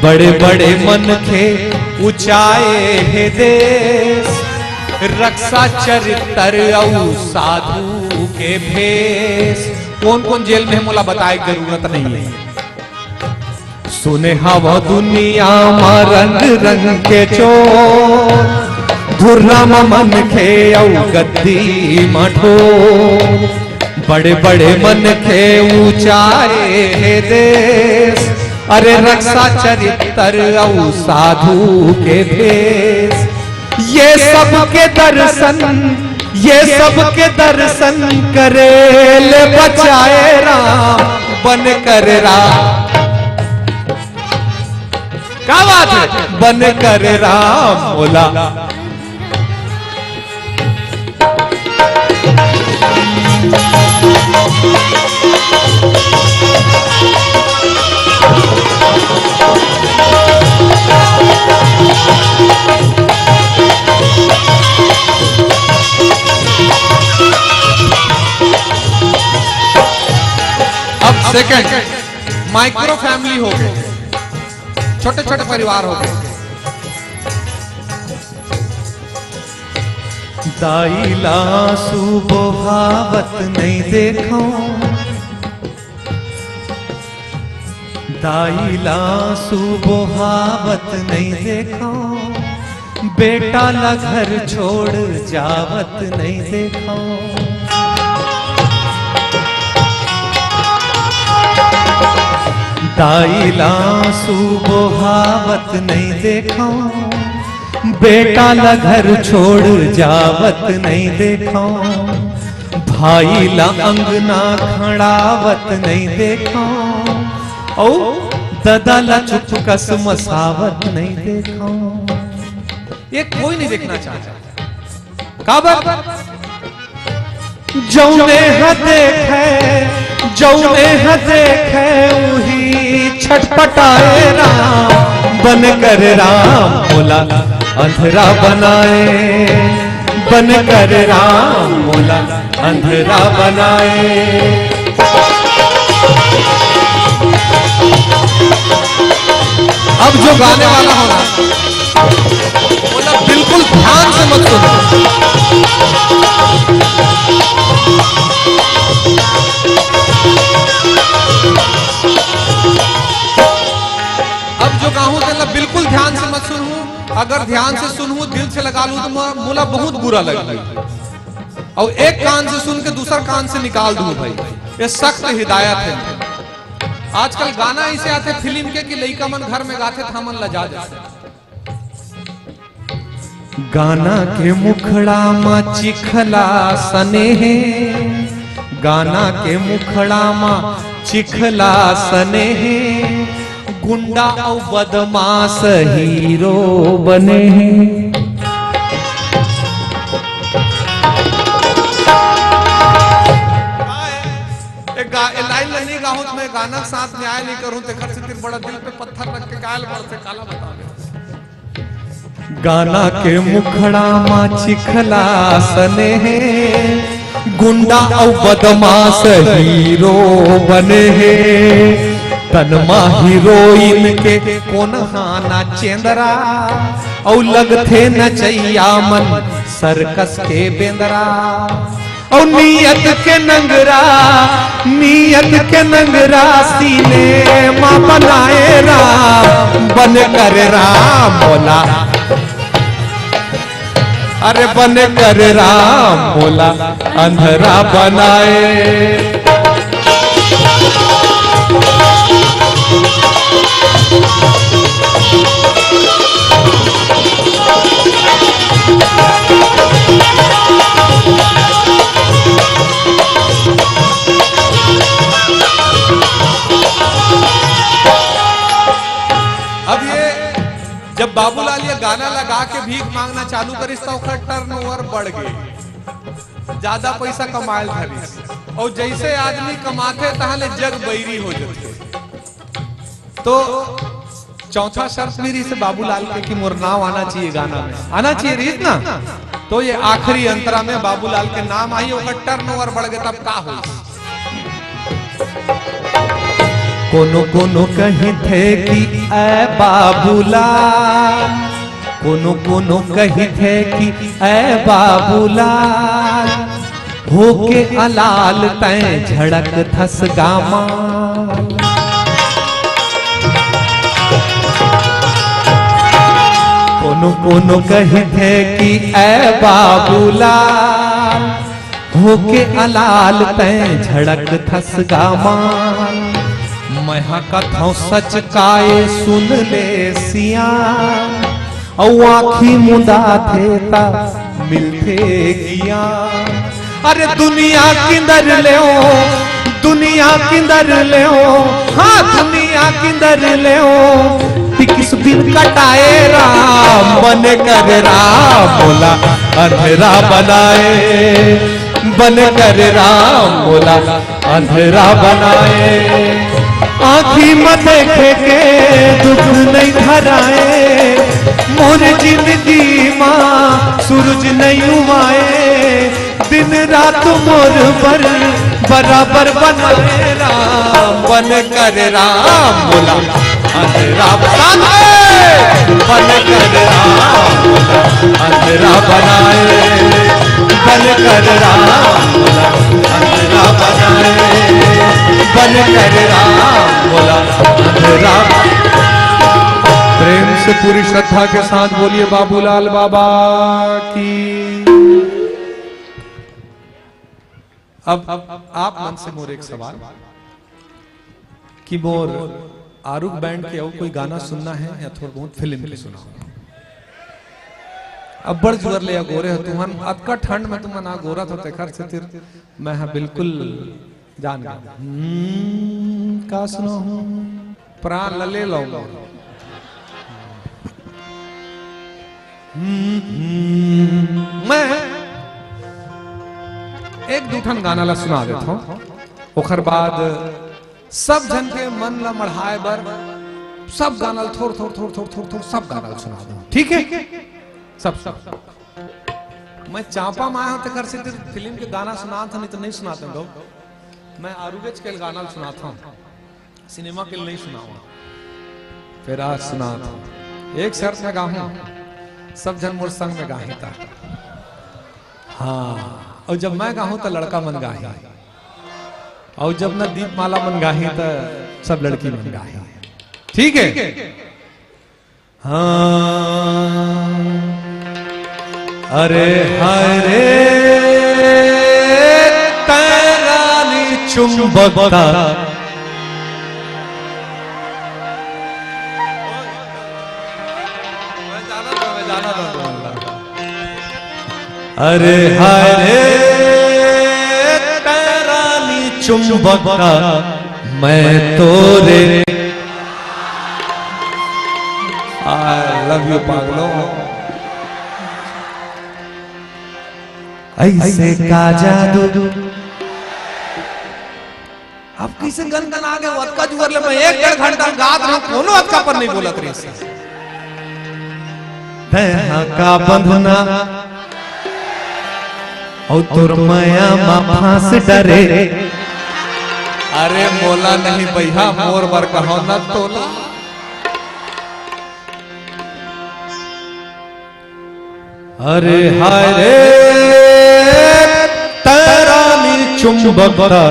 बड़े बड़े मनखे ऊंचाए हे देश, रक्षा चरित्र अउ साधु के भेष। कौन कौन जेल में हे, मोला बताए के जरूरत नहीं है। सुने हवा दुनिया मा रंग रंग के चोर, धुर्रा मा मनखे अउ गद्दी मा ढोर। बड़े बड़े मनखे ऊंचाए हे देश, अरे रक्षा चरित्र अउ साधु के भेष। ये सबके दर्शन, ये सबके दर्शन करे ले बचाए राम, बन कर राम। क्या बात है? बन कर राम मोला। अब सेकंड, माइक्रो फैमिली हो गए, छोटे छोटे परिवार हो गए। दाई ला आंसू बोहावत नहीं देखो, दाई ला आंसू बोहावत नहीं देखो, बेटा ला घर छोड़ जावत नहीं देखो। दाई ला आंसू बोहावत नहीं देखो, बेटा ला घर छोड़ जावत नहीं देखो, भाई ला अंगना खड़ावत नहीं देखो, अउ ददा ला चुपकस मसावत नहीं देखो। ये कोई नहीं देखना चाहता। काबर? जौने ह देखे, जौने ह देखे, उही छटपटाए राम। बन कर राम मोला अंधरा बनाए, बन कर राम मोला अंधरा बनाए। अब जो गाने वाला हो ना, वो ना बिल्कुल ध्यान से मत सुनो। अब जो गाहूं, तेला बिल्कुल ध्यान से मत सुनहू। अगर ध्यान से सुनहू, दिल से लगा लू, तो मो-, मोला बहुत बुरा लगही। अउ एक कान से सुन के दूसर कान से निकाल दूं भाई, ये सख्त हिदायत है। आजकल गाना ऐसे आथे फिल्म के कि लइका मन घर में गाथे त हमन ला जा जाथे। गाना के मुखड़ा मा चिखला सने हे, गाना के मुखड़ा मा चिखला सने हे, गुंडा अउ बदमाश हीरो बने हे। ए गा-, ए लाइन ल नइ गाहूं त मैं गाना के साथ न्याय नइ करूं, तेखर सेती बड़ा दिल पे पत्थर रख के गाय ल पड़थे, काला बतावे। गाना के मुखड़ा मा चिखला सने हे, गुंडा अउ बदमाश हीरो बने हे। तन मा हीरोइन के कोन हाना चेंदरा, अउ लगथे नचैया मन सर्कस के बेंदरा। अउ नियत के नंगरा, नियत के नंगरा सिनेमा बनाए राम, बन कर राम मोला, अरे बन कर राम मोला अंधरा बनाए। जब बाबूलाल ये गाना ला गा के भीख मांगना चालू करिस, त ओकर टर्नओवर बढ़ गे, ज्यादा पैसा कमाए ल धरिस। अउ जइसे आदमी कमाथे, तहाँ ले जग बैरी हो जाथे। तो चौथा शर्त भी रहिस बाबूलाल के कि मोर नाम आना चाहिए गाना में, आना चाहिए रहिस ना। तो ये आखिरी अंतरा में बाबूलाल के नाम आही, ओकर टर्नओवर बढ़ गे, तब का होही? कोनो कोनो कहिथे कि ए बाबूलाल, कोनो कोनो कहिथे कि ए बाबूलाल, होके अलाल तैं झड़कथस गा माल। कोनो कोनो कहिथे कि ए बाबूलाल, होके अलाल तैं झड़कथस गा माल। मैं हा कथौं सच का ए सुन ले सियान, अउ आँखी मुंदाथे त मिलथे गियान। अरे दुनिया किंदर लेव, दुनिया किंदर लेव, हाँ दुनिया किंदर लेव, टिकिस बिन कटाए राम, बने करे राम मोला अंधेरा बनाए, बने करे राम मोला अंधेरा बनाए। आँखी म देखे के दुख नइ धराए, मोर जिंदगी म सूरज नइ उमाए, दिन रात मोर बर बराबर बनाए राम, बने करे राम मोला अंधेरा बनाए, बने करे राम मोला अंधेरा बनाए, बने करे राम मोला अंधेरा बनाए, बने करे राम मोला अंधेरा। प्रेम से पूरी श्रद्धा के साथ बोलिए बाबूलाल बाबा की। अब, अब आप मन से मोर एक सवाल कि मोर आरुग बैंड के अउ कोई गाना सुनना हे या थोड़ा बहुत फिल्म के सुनाव। अब्बड़ जुअर ले अगोरे हो तुमन, अतका ठंड में तुमन अगोरत हो, तेखर सेती मैं हा बिल्कुल जान गे। हम्म, का सुनाव? प्राण ल ले लव। हम्म, हम्म, मैं एक दू ठन गाना ला सुना देथौं, ओखर बाद सब झन के मन ला मढ़ाए बर सब गाना ल थोर थोर थोर थोर थोर थोर सब गाना ल सुना दो, ठीक है? सब, सब। मैं चांपा म आए हौं, तेखर सेती फिल्म के गाना सुनात हौं, नहीं तो नहीं सुनात हौं। मैं आरुगेच के गाना ल सुनात हौं, सिनेमा के ल नहीं सुनावं। फेर आज सुनात हौं, एक शर्त में गाहूं, सब झन मोर संग में गाही ता। हाँ, अउ जब मैं गाहूं त लड़का मन गाही, अउ जब न दीपमाला मन गाही त सब लड़की मन गाही, ठीक है? हाँ। अरे हाय रे, तैं रानी चुंबक का। अरे हाय रे, तैं रानी चुंबक का, मैं तोरे। I love you पागलों। ऐसे का जादू। अब कइसे गनगना गे, अतका जुअर ले मैं एक डेढ़ घंटा गात रहेंव, कोनो अतका पर नहीं बोलत रहिस। तैं हा का बंधना, अउ तोर मया मा फांस डरे। अरे मोला नहीं बइहा, मोर बर कहो न तोला। अरे हाय रे, तैं रानी चुंबक का,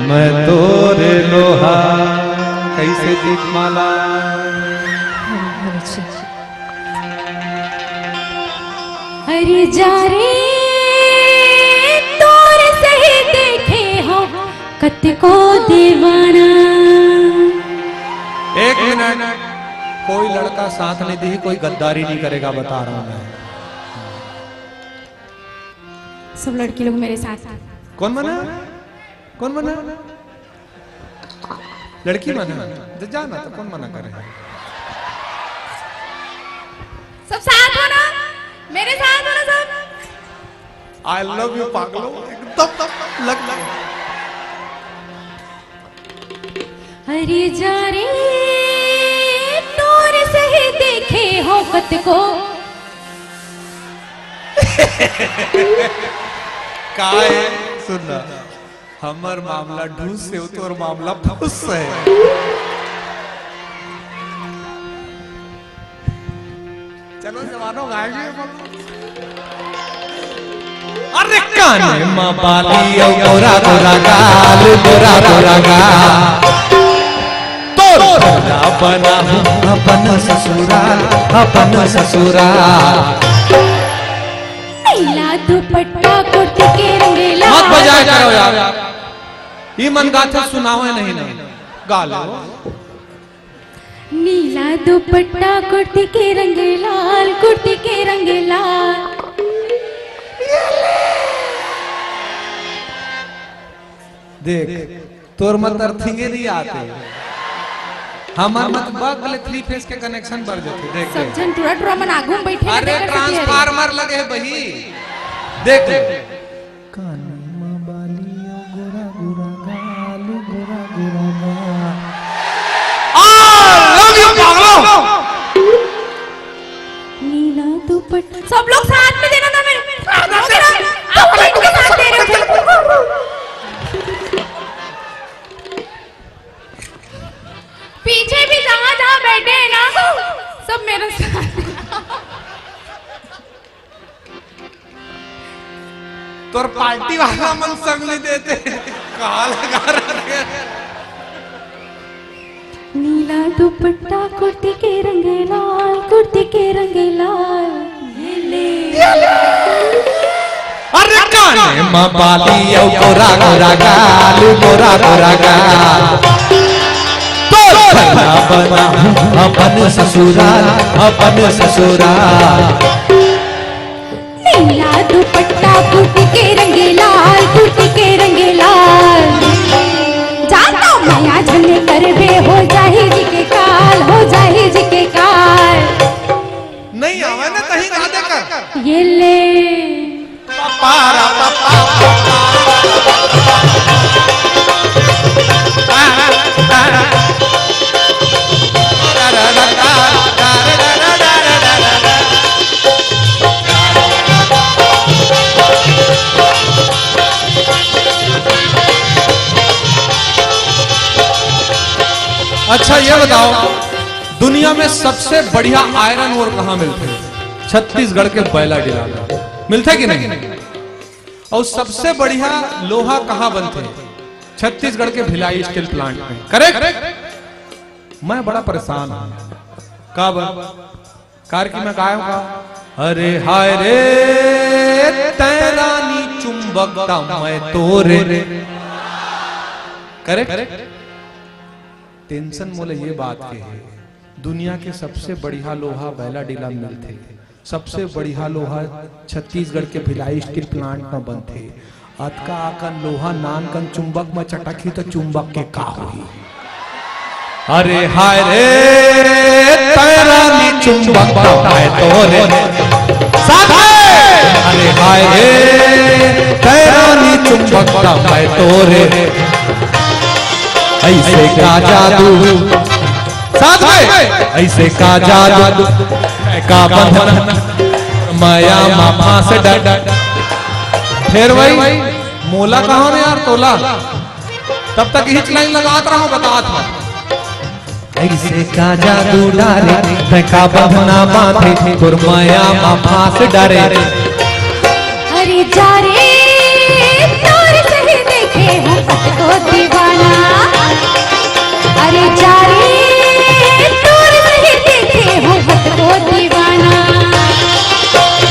मैं तोरे लोहा। कइसे दीपमाला? अरे जा रे, तोर सही देखे हौं कतको दीवाना। एक मिनट, कोई लड़का साथ नहीं दी, कोई गद्दारी नहीं करेगा, बता रहा हूं मैं। सब लड़की लोग मेरे साथ। कौन मना? कौन मना? लड़की मना? तो जाना तो कौन मना करे? सब साथ हो ना, मेरे साथ हो ना सब। I love you पागलो, एकदम लग गया। अरे जा रे, तोर सही देखे हो कत को। काय? सुन ना, हमर मामला ढूस से हो, तोर मामला फुस से है। चलो जवानो, गाएंगे अपन। अरे काने मा बाली अउ गोरा गोरा गाल, गोरा गोरा गाल। तोर भला बनाहूं अपन ससुराल, अपन ससुराल। नीला दुपट्टा कुर्ती के रंगेला। मत बजाया करो यार। ई मन गाथे सुनावे नहीं ना। गा लो। नीला दुपट्टा कुर्ती के रंग लाल, कुर्ती के रंग लाल। देख, तोर मत अर्थिंगे नहीं आते। हमर मत बगले थ्री फेस के कनेक्शन बढ़ जाते। देख, सब देख। जन टुरा टुरा मन आगू में बैठे अरे, देखत हतिया रे। ट्रांसफार्मर लगे है बही। देख ले। कानी मा बाली अउ गोरा गोरा गाल, गोरा गोरा गाल। I love you पागलो। नीला दुपट्टा, सब लोग साथ में देना था मेरे। आप लोग के साथ, आप लोग के साथ दे रहे थे। पीछे भी जहाँ जहाँ बैठे हैं ना, सब मेरे साथ। तोर पार्टी वाला मन संग नहीं देते। कहाँ लगा रखे? नीला दुपट्टा कुर्ती के रंग लाल, कुर्ती के रंग लाल। ये ले। अरे काने मा बाली अउ गोरा गोरा गाल, गोरा गोरा गाल। तोर भला बनाहूं अपन ससुराल, अपन ससुराल। नीला दुपट्टा कुर्ती के रंग लाल, कुर्ती के रंग लाल। जाता मया झने करबे, हो जाही जी के काल, हो जाही जी के काल। नहीं आवे ना, तहीं गा दे कर। ये ले। अच्छा, ये बताओ, दुनिया में सबसे बढ़िया आयरन ओर कहाँ मिलथे? छत्तीसगढ़ के बैलाडीला में। मिलथे कि नहीं? अउ सबसे बढ़िया लोहा कहाँ बनथे? छत्तीसगढ़ के भिलाई स्टील प्लांट में। करेक्ट? मैं बड़ा परेशान हूँ। का बर? कार की मैं गायब का? अरे हाय रे, तैं रानी चुंबक ता मैं तोरे। करेक्ट? टेंशन मोला ये बात के हे, दुनिया के सबसे बढ़िया लोहा बैलाडीला में मिलथे, सबसे बढ़िया लोहा छत्तीसगढ़ के भिलाई स्टील प्लांट में बनथे। अतका अकन लोहा नान कन चुंबक में चटकही तो चुंबक के का होही? अरे हाय रे, तैं रानी चुंबक मैं तोरे। साथ में। अरे हाय रे, तैं रानी चुंबक मैं तोरे। ऐसे का जादू। साथ में। ऐसे का जादू, का बंधन, मया मा फांस डर। फिर वही, मोला कहा ना यार, तोला। तब तक हिच लाइन लगात रहो, बतात रहो। ऐसे का जादू डारे, तैं का बंधना बांधे, तोर मया मा फांस डारे। अरे जा रे, तोर सही देखे हूँ कत को दीवाना। अरे जा रे, तोर सही देखे हूँ कत को दीवाना।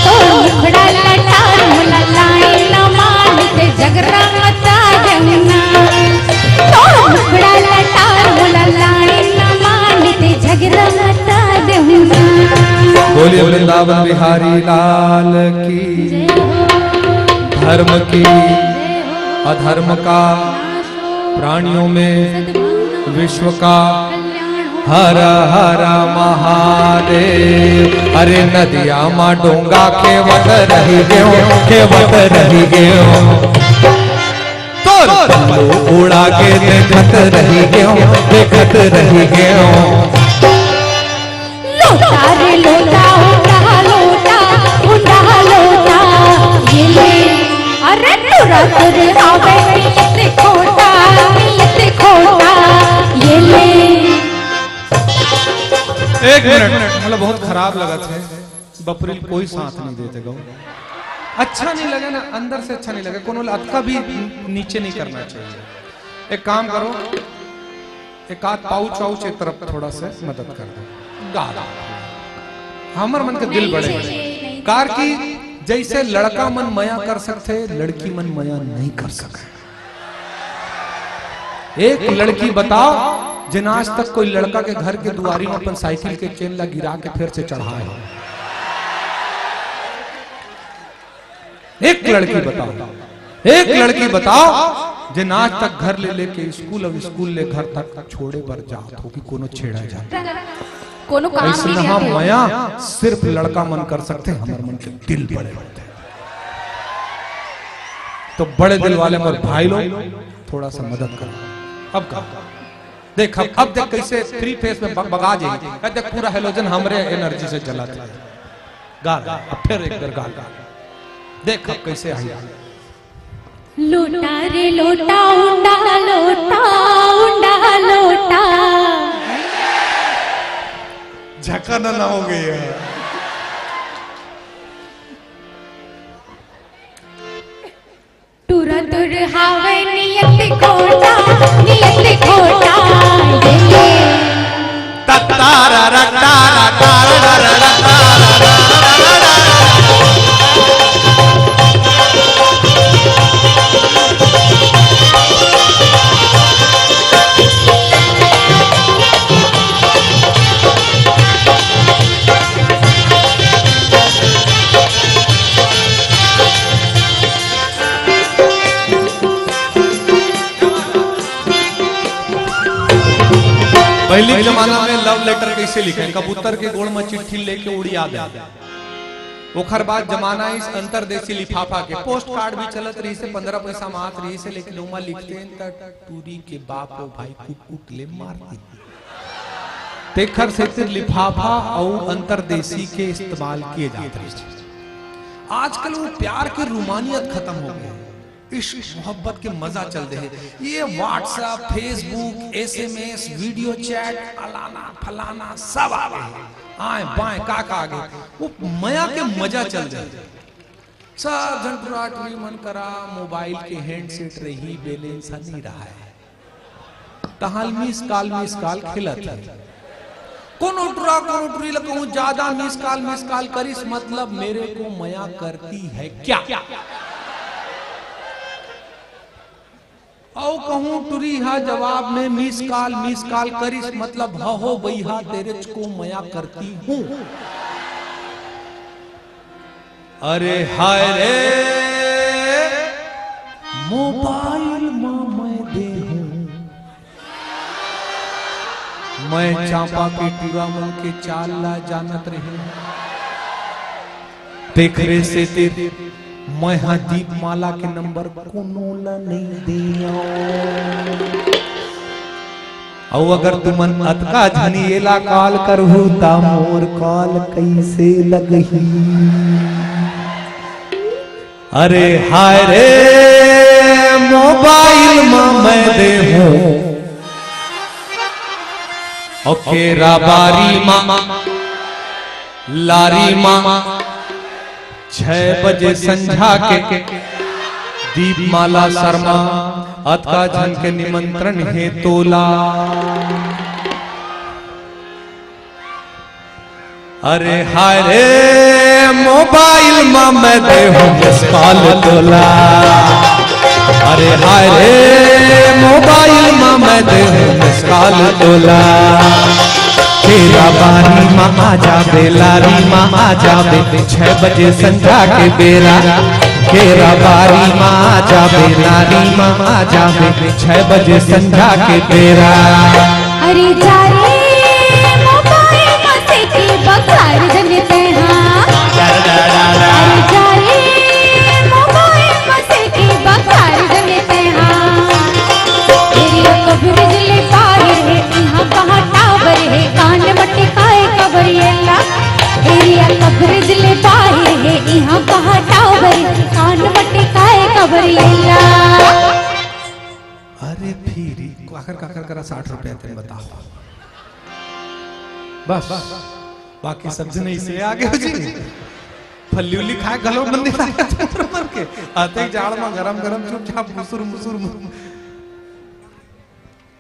तोर मुखड़ा लटार मोला लाइन न मानिते झगड़ा मचा देना। तोर मुखड़ा लटार मोला लाइन न मानिते झगड़ा मचा देना। बोलिए वृंदावन बिहारी लाल की, जय हो। धर्म की, जय हो। अधर्म का, नाश हो। प्राणियों में, सद्भावना। विश्व का, कल्याण हो। हर हर महादेव। अरे नदिया मा डोंगा खेवत रहि गेंव, खेवत रहि गेंव। तोर पल्लू उड़ा के देखत रहि गेंव, देखत रहि गेंव। लोटा रे लोटा, उंडा लोटा, उंडा लोटा, ये ले। अरे टुरा टुर हावे नियत खोटा, नियत खोटा, ये ले। एक मिनट, मतलब बहुत खराब लगथे, बपरी ल कोई साथ नहीं देथे गो। अच्छा नहीं लगे ना, अंदर से अच्छा नहीं लगे, कोनो ल अतका भी नीचे नहीं करना चाहिए। एक काम करो, एक आध पाउच वाउच एक तरफ थोड़ा सा मदद कर दो। गा दो। हमर मन के दिल बड़े बड़े। कार की जैसे लड़का मन मया कर सकथे, लड़की मन मया नहीं कर सकथे। एक लड़की बताओ, जिन आज तक कोई लड़का के घर के दुआरी में अपन साइकिल के चेन ला गिरा के फिर से चढ़ाए हो। एक लड़की बताओ, एक लड़की बताओ, जिन आज तक घर ले लेके स्कूल, अब स्कूल ले घर तक छोड़े बर जात हो कि कोनो छेड़ा जात। कोनो काम नहीं अइसनहा किया। मया सिर्फ लड़का मन कर सकथे, हमर मन के दिल बड़े होथे। तो बड़े दिल वाले मोर भाई लोग, थोड़ा सा मदद करो। अब का देख, अब, अब देख कैसे थ्री फेस में बग-, बगा जाई। अब देख पूरा हेलोजन हमरे एनर्जी से जलत हे। गा, गा, अब फिर एक बार गा, गा। देख अब कैसे आई। लोटा रे लोटा, उंडा लोटा, उंडा लोटा। झकाना ना हो गई है। टुरा टुर हावे नियत खोटा, नियत खोटा, ये ले। पहली जमाना में लव लेटर कैसे लिखे? कबूतर के गोड़ में चिट्ठी लेके उड़िया दे। ओखर बाद जमाना इस अंतरदेशी लिफाफा के, पोस्ट कार्ड भी चलत रहिसे, पंद्रह पैसा में आत रहिसे, लेकिन ओमा लिखते त टूरी के बाप ओ भाई कुकुट ले मार दी। तेखर सेती लिफाफा अउ अंतरदेशी के इस्तेमाल किए जात रहिसे। आजकल वो प्यार के रूमानियत खत्म हो गए। इश्क मोहब्बत के मजा चल दे हे। ये WhatsApp, Facebook, SMS, video chat, अलाना फलाना सब आ गए। आए बाएं का का आ गए, वो मया के मजा चल दे हे। सब झन टुरा टुरी मन करा मोबाइल के हैंडसेट रही, बैलेंस नहीं रहा है। तहाल मिस कॉल, मिस कॉल खेलत हे। कोनो टुरा, कोनो टुरी ल कहूं, ज्यादा मिस कॉल, मिस कॉल करिस, मतलब मेरे को मया करती है क्या? अउ कहूं टुरी हा जवाब में मिस कॉल, मिस कॉल करिस, मतलब ह हो बइहा, तेरेच को मया करती हूं। अरे हाय रे, मोबाइल म मैं देहूं, मैं चांपा के टुरा मन के चाल ला जानत रहें। तेखरे सेती मैं हा दीपमाला के नंबर कोनो ला नइ देंव। अउ अगर तुमन अतका झन एला कॉल करहू, त मोर कॉल कइसे लगही? अरे हाय रे, मोबाइल म मैं देहूं, ओ केरा बारी म, लारी म, छह बजे संझा के दीपमाला शर्मा, अतका झन के निमंत्रण हे तोला। अरे हाय रे, मोबाइल म मैं देहूं मिस कॉल तोला। अरे हाय रे, मोबाइल म मैं देहूं मिस कॉल तोला। केरा बारी म आ जाबे, लारी म आ जाबे, छह बजे संझा के बेरा। केरा बारी म आ जाबे, लारी म आ जाबे, छह बजे संझा के बेरा। अरे जा रे, काकर करा साठ रुपया तेन बताओ। बस, बाकी सब जने इसे आगे हो जी। फल्ली उल्ली खाए घलो मन नहीं लागे तुमर मन के। आते ही जाड़ में गरम गरम चुपचाप मुसुर मुसुर मुसुर।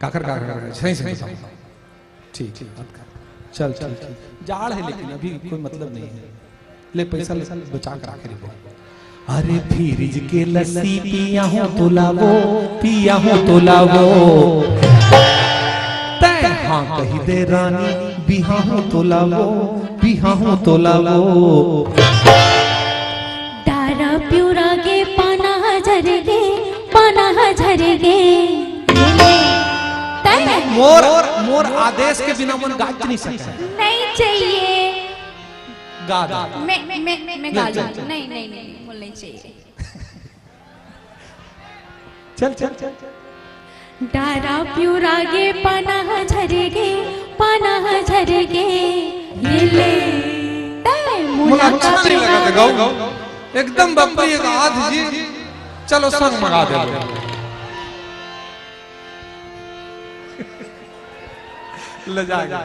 काकर काकर काकर, सही सही बताओ। ठीक, ठीक, बात कर। चल, चल, ठीक। जाड़ है, लेकिन अभी कोई मतलब नहीं है। ले, पैसा ले, बचा कर आखिरी बोल। अरे, फ्रिज के लस्सी पिया हूँ तो लावो, पिया हूँ तो लावो। तै हाँ कही दे रानी, बिहा हूँ तो लावो, बिहा हूँ तो लावो। डारा प्यूरा के पाना झर गे, पाना झर गे। तै मोर, मोर आदेश के बिना मन गाज नहीं सकता। नहीं चाहिए। गा दे। मैं, मैं, मैं गा लूँ। चल, चल। नहीं, नहीं, नहीं, नहीं, बोल नहीं चाहिए। चल, चल, चल, चल। डारा प्यूरा गे पाना झर गे, पाना झर गे। ये ले। तै मोला अच्छा नहीं लगा था, गाओ। एकदम बकरी एक आध जी। चलो, संग मंगा दे। ले जाएगा।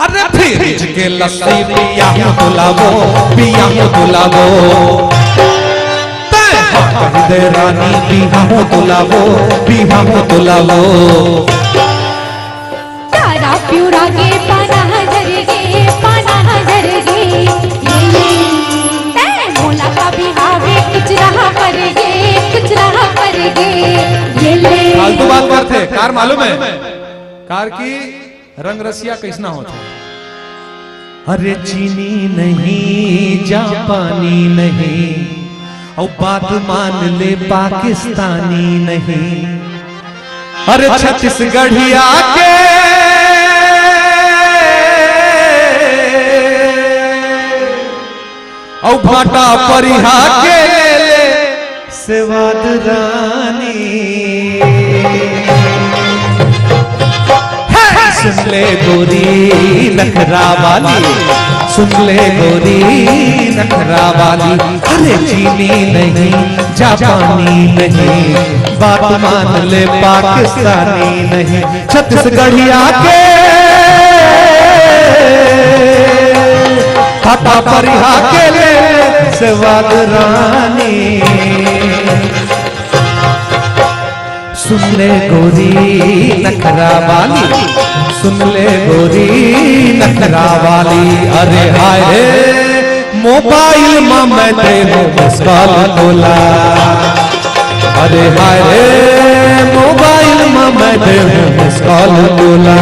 अरे, फ्रिज के लस्सी पिया हूँ तो लावो, पिया हूँ तो लावो। तै हाँ कही दे रानी, बिहा हूँ तो लावो, बिहा हूँ तो लावो। डारा प्यूरा गे पाना झर गे, पाना झर गे। ये ले। तै मोला का बिहावे कुछ रहा पर गे, कुछ रहा पर गे। ये ले। फालतू बात करथे, कार मालूम है? कार की रंग रसिया कैसना होथे? अरे, चीनी नहीं, जापानी नहीं, अउ बात मान ले, पाकिस्तानी नहीं। अरे, छत्तीसगढ़िया के अउ भाटा परिहा के ले ले सेवाद रानी। हे, सुन ले गोरी नखरा वाली, सुन ले गोरी नखरा वाली। अरे, चीनी नहीं, जापानी नहीं, बात मान ले, पाकिस्तानी नहीं। छत्तीसगढ़िया के भाटा परिहा के ले सेवाद रानी। सुन ले गोरी नखरा वाली, सुन ले गोरी नखरा वाली। अरे हाय रे, मोबाइल मा मैं दे हूँ मिस कॉल तोला। अरे हाय रे, मोबाइल मा मैं दे हूँ मिस कॉल तोला।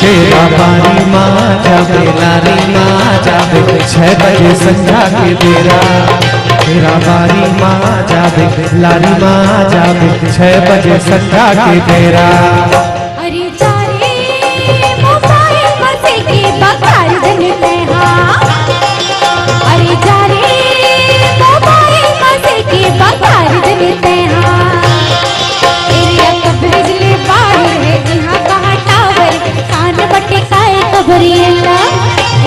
केरा बारी मा जाबे, लारी मा जाबे, छह बजे संझा के बेरा। केरा बारी मा जाबे, लारी मा जाबे, छह बजे संझा के बेरा। अरे जा रे मोबाइल मा से के बकार जन तैहा। अरे जा रे मोबाइल मा से के बकार जन तैहा। एरिया कवरेज ले बाहर है, इहाँ कहाँ टावर, कान बटे काय कबरियला।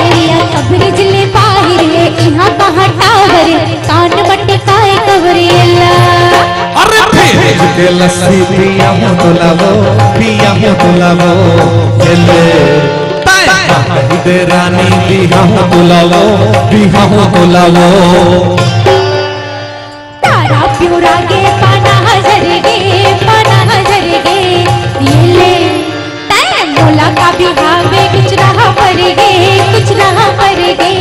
एरिया कवरेज ले बाहर है, इहाँ कहाँ टावर, कान बटे काय कबरियला। अरे फ्रिज के लस्सी पिया हूँ तो लावो, पिया हूँ तो लावो, ये ले। ताए कही दे रानी, बिहा हूँ तो लावो, बिहा हूँ तो लावो। तारा प्यूरा गे पाना हजर गे, पाना हजर गे, ये ले। तै मोला का बिहावे कुछ रहा पर गे, कुछ रहा पर गे,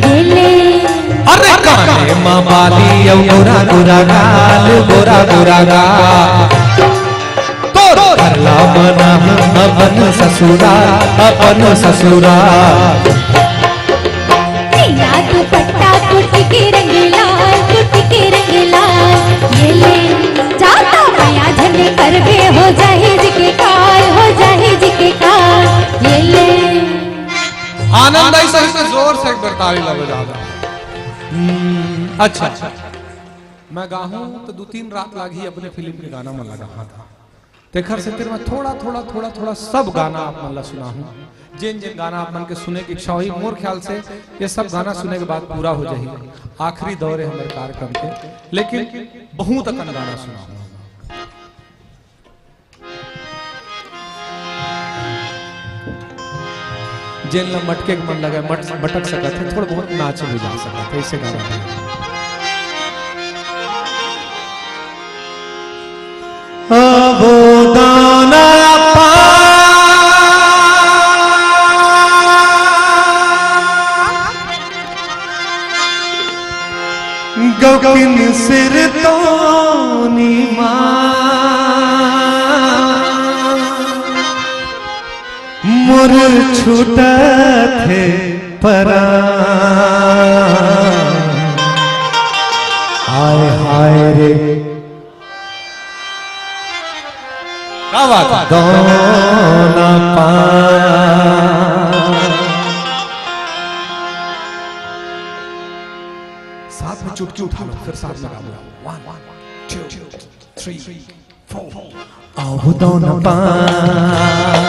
ये ले। अरे काने मा बाली अउ गोरा गोरा गाल, गोरा गोरा गाल। तोर घर ला बनाहूँ अपन ससुराल, अपन ससुराल। नीला दुपट्टा कुर्ती के रंग लाल, कुर्ती के रंग लाल। ये ले, जाता मया झन करबे, हो जाही जी के काल, हो जाही जी के काल। ये ले। आनंद आई सर, इससे जोर से एक बार ताली लगा जाता। हम्म, अच्छा, मैं गाहूँ तो दू तीन रात लागही अपने फिल्म के गाना मन ला गाहत। तेखर सेती मैं थोड़ा, थोड़ा, थोड़ा, थोड़ा सब गाना आप मन ला सुनाहूँ। जेन, जेन गाना आप मन के सुने के इच्छा होही, मोर ख्याल से ये सब गाना सुने के बाद पूरा हो जाही। आखिरी दौर है हमारे कार्यक्रम के, लेकिन बहुत अकन गाना सुनाहूँ। जेन ला मटके के मन लगे, मट-, मटक सकत हे, थोड़ा बहुत नाच भी ला सकत हे, ऐसे गाना हे। अबो दाना पा गौकिन सिर तो निमा मोर छूटत हे परान। हाय हाय रे। क्या बात है? दोना पान। साथ में चुटकी उठा लो, फिर साथ में गा लो। One, two, three, four. आहो दोना पान,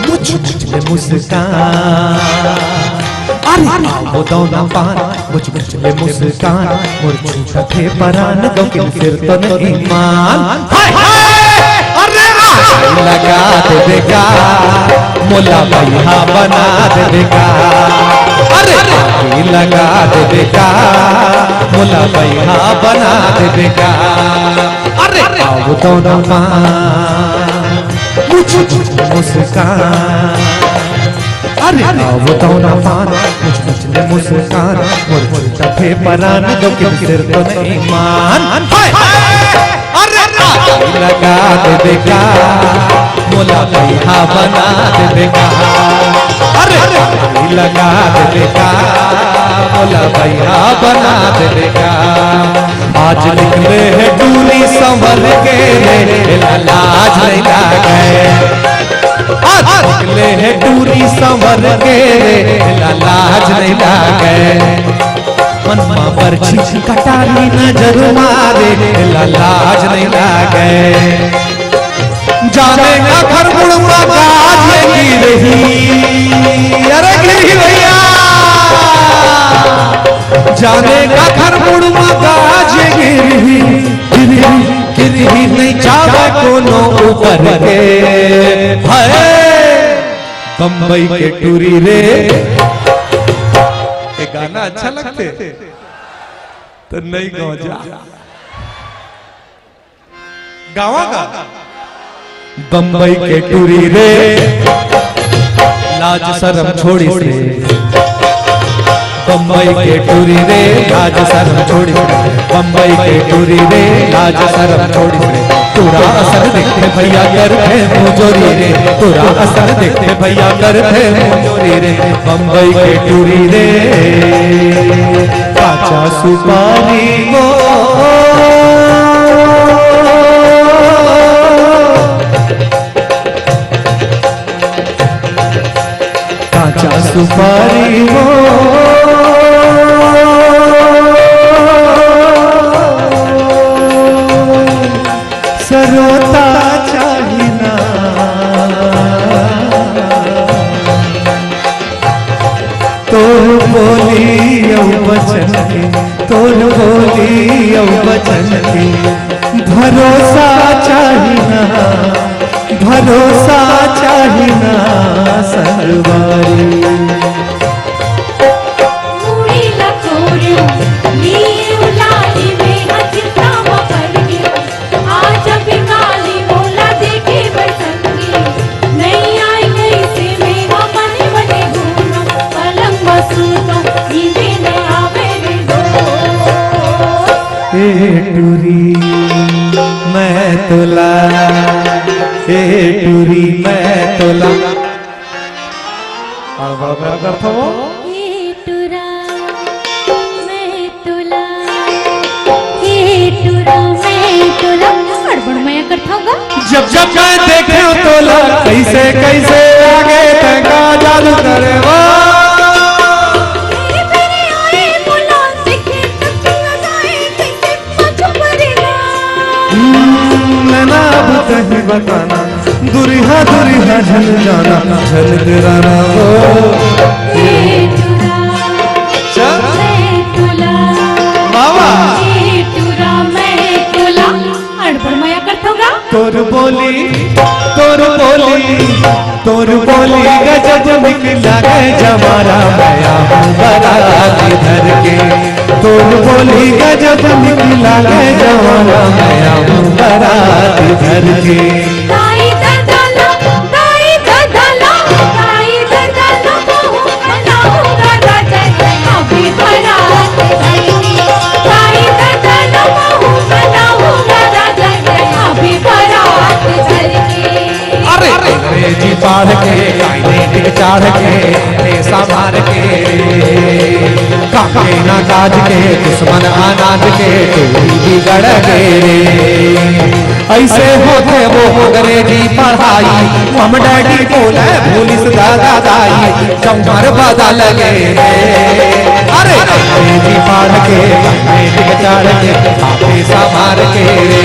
मुझ मुझ में मुस्कान। अरे आहो दोना पान, मुझ मुझ में मुस्कान। मोर छूटत हे परान, गौकिन सिर तो निमान। हाय हाय। अरे आगी लगा देबे का, मोला बैहा बना देबे का। अरे आगी लगा देबे का, मोला बैहा बना देबे का। अरे आहो दोना पान, मुझ मुझ में मुस्कान। अरे आहो दोना पान, मुझ मुझ में मुस्कान। मोर छूटत हे परान, गौकिन सिर तो निमान। हाय हाय। अरे आगी लगा देबे का, मोला बैहा बना देबे का। अरे आगी लगा देबे का, मोला बैहा बना देबे का। आज निकले हे टूरी संवर के रे, एला लाज नइ लागे। आज निकले हे टूरी संवर के रे, एला लाज नइ लागे। मन मा बरछी कटारी नजर मारे, एला लाज नइ लागे। जाने काखर मुड़ मा गाज गिरही, अरे गिरही भैया, जाने काखर मुड़ मा गाज गिरही, गिरही, गिरही नइ जावे कोनो ऊपर के। हाय बम्बई के टूरी रे। ये गाना अच्छा लगथे तो नइ गावव जा। गावव गा। बम्बई के टूरी रे, लाज सरम छोड़िस रे। बम्बई के टूरी रे, लाज सरम छोड़िस रे। बम्बई के टूरी रे, लाज सरम छोड़िस रे। टूरा असन देखथे भैया करथे मुंह जोरी रे। टूरा असन देखथे भैया करथे मुंह जोरी रे। बम्बई के टूरी रे, काचा सुपारी वो। काचा सुपारी वो। सरोता चाही ना। तोर बोली अउ बचन के, तोर बोली अउ बचन के भरोसा चाही ना, भरोसा चाही ना संगवारी। मुड़ी ला तोर नीम लाली में हथिता पकड़ के आज भी काली मोला देखे बर संगी, नइ आय कइसे मेवा बने बने घूमो, पलंग म सूतो, नींदे न आवे रे दो। ए टूरी, मैं तोला, ए टूरी, मैं तोला। अरे बाप रे, करथव वो? ए टूरा, मैं तोला, ए टूरा, मैं तोला, अड़बड़ मया करथव गा। जब जब मैं देखे तोला, कइसे कइसे आगे तंका जादू करे वो। ए मेरे आए मोला, देखे तकिया जाए, कइसे मच पड़ेगा। हम्म, नैना अब कहीं बताना, दुरिहा दुरिहा झन जाना, झन डराना वो। ए टूरा, चल। मैं तोला। वाह, वाह। ए टूरा, मैं तोला। अड़बड़ मया करथव गा। तोर बोली, तोर बोली, तोर बोली। बोली गजब निकला है जमारा, मैं आऊं बारात धर के। तोर बोली गजब निकला है जमारा, मैं आऊं बारात धर के। ताई ददलो, ताई ददलो, ताई ददलो, बहू बनाऊंगा राजा जी, अभी बारात धर के। ताई ददलो, बहू बनाऊंगा राजा जी, अभी बारात धर के। अरे अंग्रेजी पढ़ के, कायदे के चढ़ के, अपने संभार के, काके ना काज के, दुश्मन अनाज के, तू ही बिगड़ गे रे। ऐसे होथे वो अंग्रेजी पढ़ाई, मम डैडी बोले पुलिस दादा दाई, चौहर बदल गे रे। अरे अंग्रेजी पढ़ के, कायदे के चढ़ के, काके संभार के रे।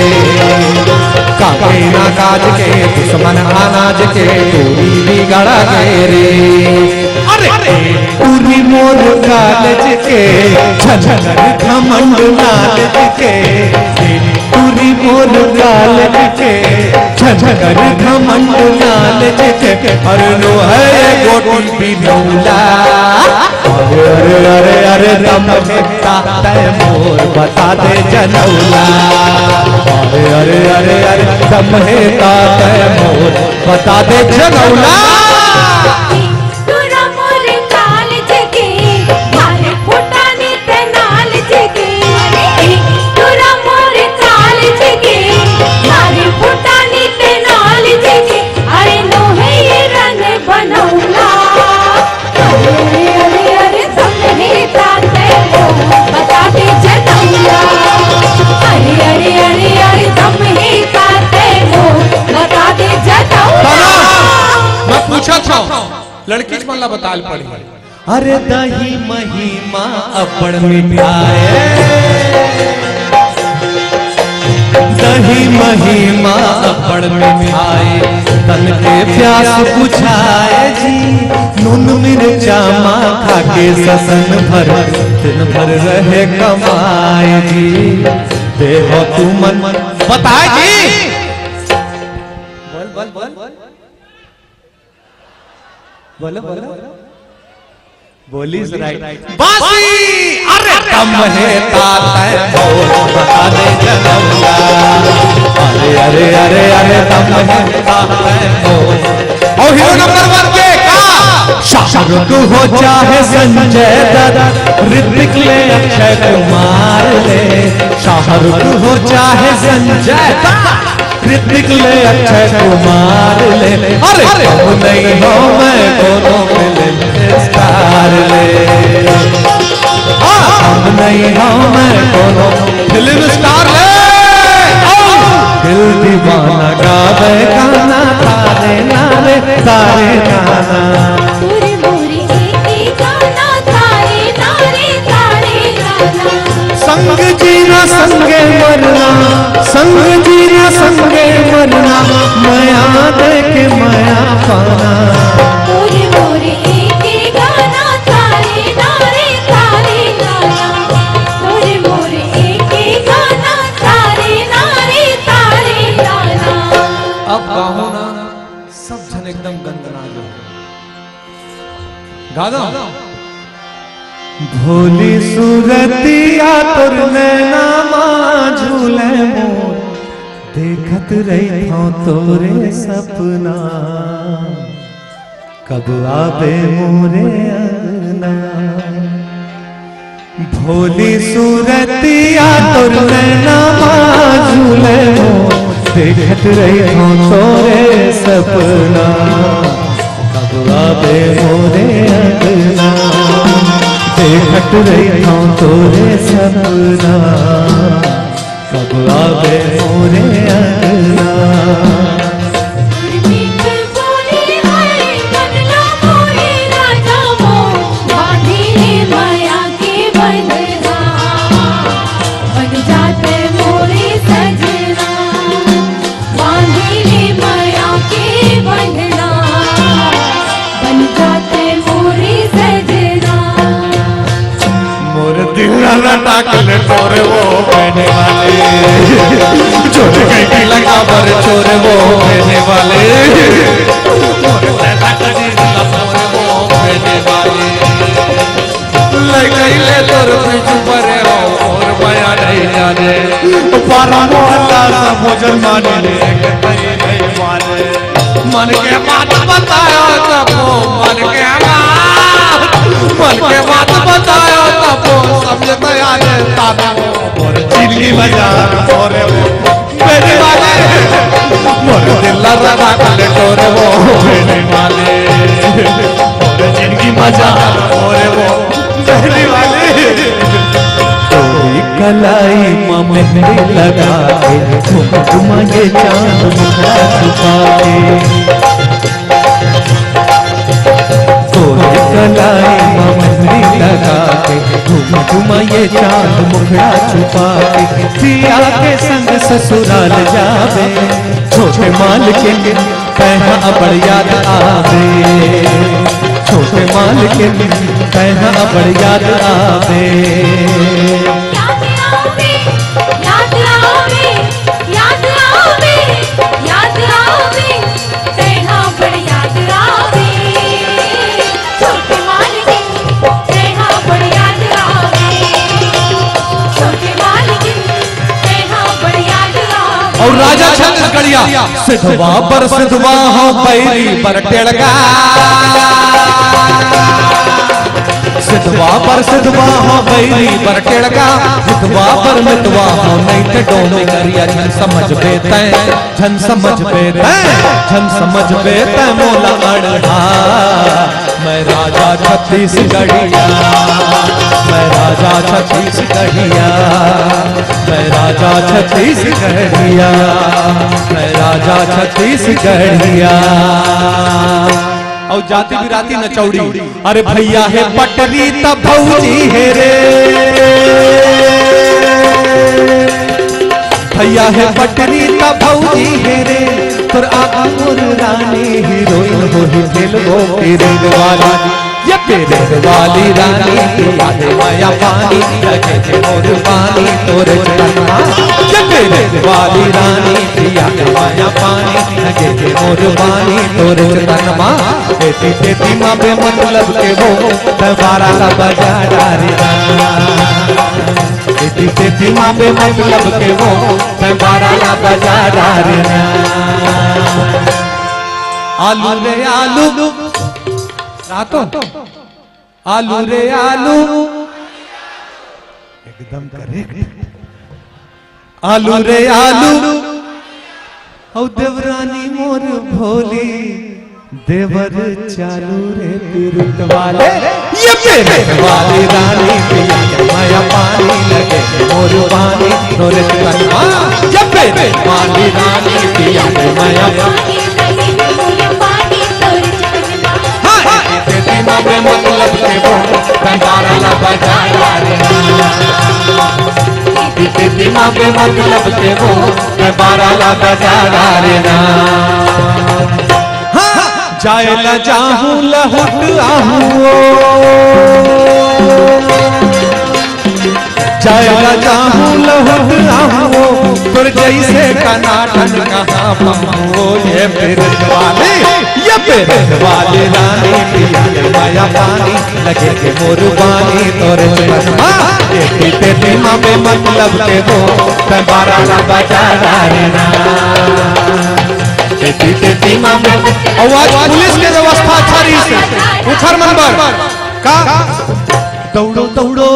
काके ना काज के, दुश्मन अनाज के, तू ही बिगड़ गे रे। अरे पूरी मोर कॉलेज के, झनझन घमंड लालच के। पूरी मोर कॉलेज के, झनझन घमंड लालच के। अरे लो है गोटी बिनौला। अरे, अरे, अरे, अरे, दम है ता तै मोर बता दे जनौला। अरे, अरे, अरे, अरे, दम है ता तै मोर बता दे जनौला। टूरा मोर कालेज के, मारे फुटानी ते नालेज के। टूरा मोर कालेज के, मारे फुटानी ते नालेज के। अरे नो है ये रन बनौला। अरे, अरे, अरे, अरे, दम है ता तै मोर बता दे जनौला। अरे, अरे, अरे, अरे, दम है ता तै मोर बता दे जनौला। मैं पूछत हंव, लड़की मन ला बताल पड़ी। अरे दही मही मा अब्बड़ मिठाय, दही मही मा अब्बड़ मिठाय, तन के प्यास बुझाय जी। नून मिर्चा मा खाके ससन भर, दिन भर रहे कमाय जी। देहो तुमन बताय जी। बोल, बोल, बोल। बोलो, बोलो। बोली सुनाई। बासी, अरे दम है ता तै मोर बता दे जनौला। अरे, अरे, अरे, अरे, दम है ता तै मोर। और हीरो नंबर वन के का? शाहरुख हो चाहे संजय दत्त, ऋतिक ले अक्षय कुमार ले, शाहरुख हो चाहे संजय दत्त, ऋतिक ले अक्षय कुमार ले। अरे कम नहीं हो मैं कोनो फिल्म स्टार ले। हाँ, कम नहीं हो मैं कोनो फिल्म स्टार ले। दिल दीवाना गावे गाना तारे नारे तारे नाना। तोरे मोरे एक ही गाना तारे नारे तारे नाना। संग जीना संगे मरना, संग जीना संगे मरना, मया दे के मया पाना। तोरे मोरे एक ही गाना तारे नारे तारे नाना। तोरे मोरे एक ही गाना तारे नारे तारे नाना। अब गाहूं ना, सब झन एकदम गनगना जाहू। गा दो। भोली सूरतिया तोर नैना मा झूले मोर, देखत रहिथंव तोरे सपना, कब आबे मोरे अंगना। भोली सूरतिया तोर नैना मा झूले मोर, देखत रहिथंव तोरे सपना, कब आबे मोरे अंगना। देखत रहिथंव तोरे सपना, कब आबे मोरे अंगना। मोर दिल ला टाकले तोरे वो पहने वाले, चोर गई की लगा बर चोर वो पहने वाले। मोर दिल ला टाकले मानो अल्लाह सब मुसलमान ने एक तई नहीं माने। मन के बात बतायो तब वो मन के बात, मन के बात बतायो तब वो समझ में आ जाता। मोर जिंदगी मजा मोरे वो बेनी वाले, मोर दिल लगा ले तोरे वो बेनी वाले, मोर जिंदगी मजा मोरे वो बेनी वाले। तोरी कलाई म मेहंदी लगा के, घुम घुम ये चांद मुखड़ा छुपा के। तोरी कलाई म मेहंदी लगा के, घुम घुम ये चांद मुखड़ा छुपा के। पिया के संग ससुराल जाबे, छोटे मालकिन तैं हा अबड़ याद आवे, छोटे मालकिन तैं हा अबड़ याद आवे। याद आवे, याद आवे, याद आवे, याद आवे, तैं हा बड़ याद आवे। छोटे मालकिन, तैं हा बड़ याद आवे। छोटे मालकिन, तैं हा बड़ याद आवे। अउ राजा छत्तीसगढ़िया, सिधवा बर सिधवा हो बैरी बर टेड़का। सिधवा बर सिधवा हो बैरी बर टेड़का। मितवा बर मितवा हो नहीं ते डोमी करिया। झन समझबे तैं, झन समझबे तैं, झन समझबे तैं मोला अड़हा। मैं राजा छत्तीसगढ़िया, मैं राजा छत्तीसगढ़िया, मैं राजा छत्तीसगढ़िया, मैं राजा छत्तीसगढ़िया। अउ जाति बिराती नचौड़ी, अरे भैया हे पटरी त भौजी हे रे, भैया हे पटरी त भौजी हे रे, तोर आँखी मोर रानी हीरोइन होही फिल्मों की रील वाली। ये फिल्म वाली रानी पिया दे माया पानी, लगे थे मोर पानी तोरे चंदमा। ये फिल्म वाली रानी पिया दे माया पानी, लगे थे मोर पानी तोरे चंदमा। खेती खेती माँ बेमतलब के वो दोबारा ला बजा डारे ना। खेती खेती माँ बेमतलब के वो दोबारा ला बजा डारे ना। आलू रे आलू, रातो आलू रे आलू, एकदम करेक्ट। आलू रे आलू, अउ देवरानी मोर भोली, देवर चालू रे पिरित वाले। ये पिरित वाली रानी पिया के माया पानी, लगे मोर पानी तोरे तनमा। ये पिरित वाली रानी पिया के माया पानी, लगे मोर पानी तोरे तनमा। हाँ, खेती माँ बेमतलब के वो दोबारा ला बजा डारे ना। खेती खेती माँ बेमतलब के वो दोबारा ला बजा डारे ना। हाँ, जाए ला जाहूँ लहुट आहूँ ओ। जाए ला जाहूँ लहुट आहूँ ओ, तोर जैसे टनाटन कहाँ पाहूँ ओ। ये पिरित वाली, ये पिरित वाली रानी पिया के माया पानी, लगे के मोर पानी तोरे चंदमा। खेती खेती माँ बेमतलब के वो दोबारा ला बजा डारे ना। खेती खेती माँ बेमतलब। अउ आज पुलिस के व्यवस्था अच्छा रहिसे, उखर मन बर का दौड़ो, दौड़ो,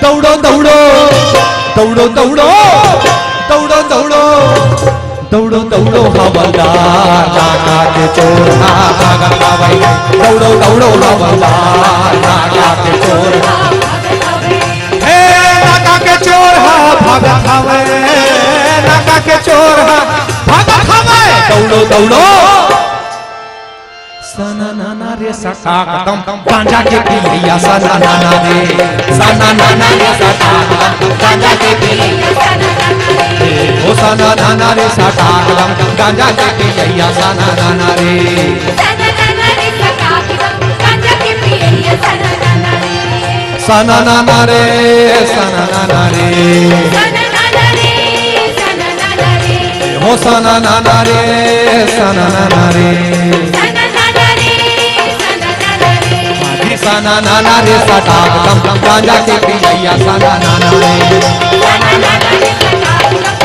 दौड़ो, दौड़ो, दौड़ो, दौड़ो, दौड़ो, दौड़ो, दौड़ो, दौड़ो, हवलदार नाका के चोर हा भागत हवै। दौड़ो, दौड़ो, हवलदार नाका के चोर हा। हे नाका के चोर हा भागत हवै, नाका के चोर हा भागत हवै। दौड़ो, दौड़ो। सना नाना रे सटाक दम गांजा के पियैया, सना नाना रे, सना नाना रे सटाक दम गांजा के पियैया, सना नाना रे। ओ सना नाना रे सटाक दम गांजा के पियैया, सना नाना रे। सना नाना रे सटाक दम गांजा के पियैया, सना नाना रे। सना नाना रे, सना नाना रे। सना नाना रे, सना नाना रे। हो सना नाना रे, सना नाना रे। सना नाना रे, सना नाना रे। आधी सना नाना रे, सटाक दम गांजा के पियैया, सना नाना रे। सना नाना रे, सटाक दम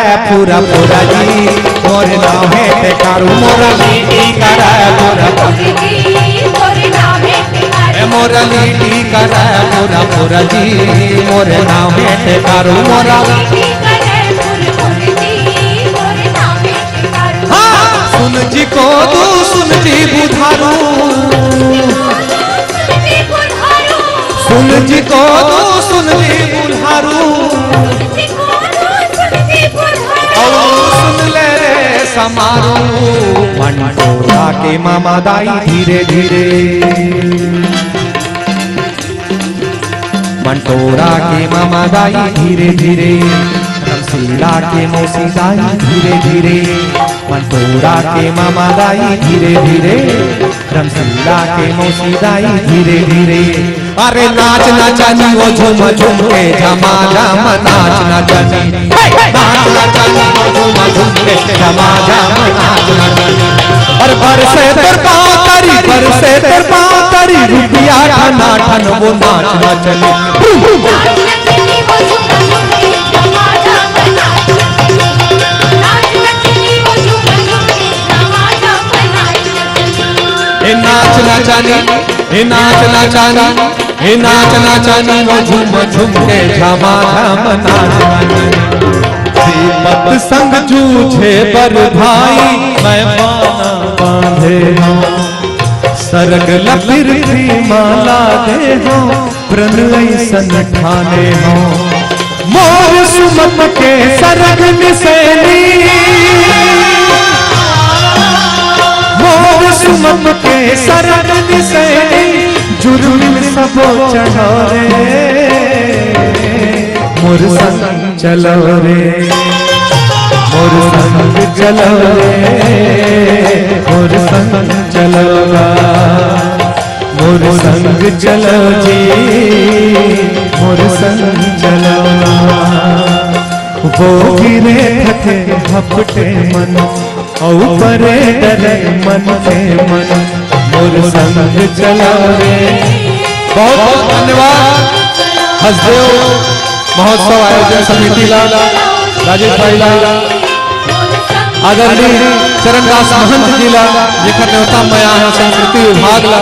करय फुरा फुरा जी, मोर नाम हे टेकारू, मोरा लिट्टी करय फुरा फुरा जी, मोर नाम हे टेकारू। ए मोरा लिट्टी करय फुरा फुरा जी, मोर नाम हे टेकारू, मोरा लिट्टी करय फुरा फुरा जी, मोर नाम हे टेकारू। हाँ, सुन जी कोदू, सुन जी बुधारू, सुन जी कोदू, सुन जी बुधारू। अउ सुन ले रे समारू, मंटोरा के मामा दाई धीरे धीरे, मंटोरा के मामा दाई धीरे धीरे, रमसीला के मौसी दाई धीरे धीरे, मंटोरा के मामा दाई धीरे धीरे, रमसीला के मौसी दाई धीरे धीरे। अरे नाच नचनी वो झूम झूम के झमाझम नाच नचनी, हे! नाच नचनी वो झूम झूम के झमाझम नाच नचनी। अरे बरसे तोर पाँव तरी, बरसे तोर पाँव तरी, रुपया ठना ठन वो नाच नचनी। ए नाच नचनी, ए नाच नचनी, ए नाच नचनी वो झूम झूम के झमाझम नाच नचनी। विपत संग जूझे बर भाई, मैं बाना बांधे हँव। सरग ल पृथ्वी माला दे हँव, प्रण अइसन ठाने हँव। मोर सुमत के सरग निसेनी, मोर सुमत के सरग निसेनी, जुर्मिल सबो चढ़ो रे, मोर संग चलो रे, मोर संग चलो रे, मोर संग चलो गा। मोर संग चलो जी, मोर संग चलो ना। वो गिरे थके हपटे मन, अउ परे डरे मन के मन। मोर संग चलो रे। बहुत बहुत धन्यवाद हसदेव महोत्सव आयोजन समिति ला, राजेश भाई ला, आदरणीय चरणदास महंत जी ला, जेकर नेवता मैं आए हँव संस्कृति विभाग ला।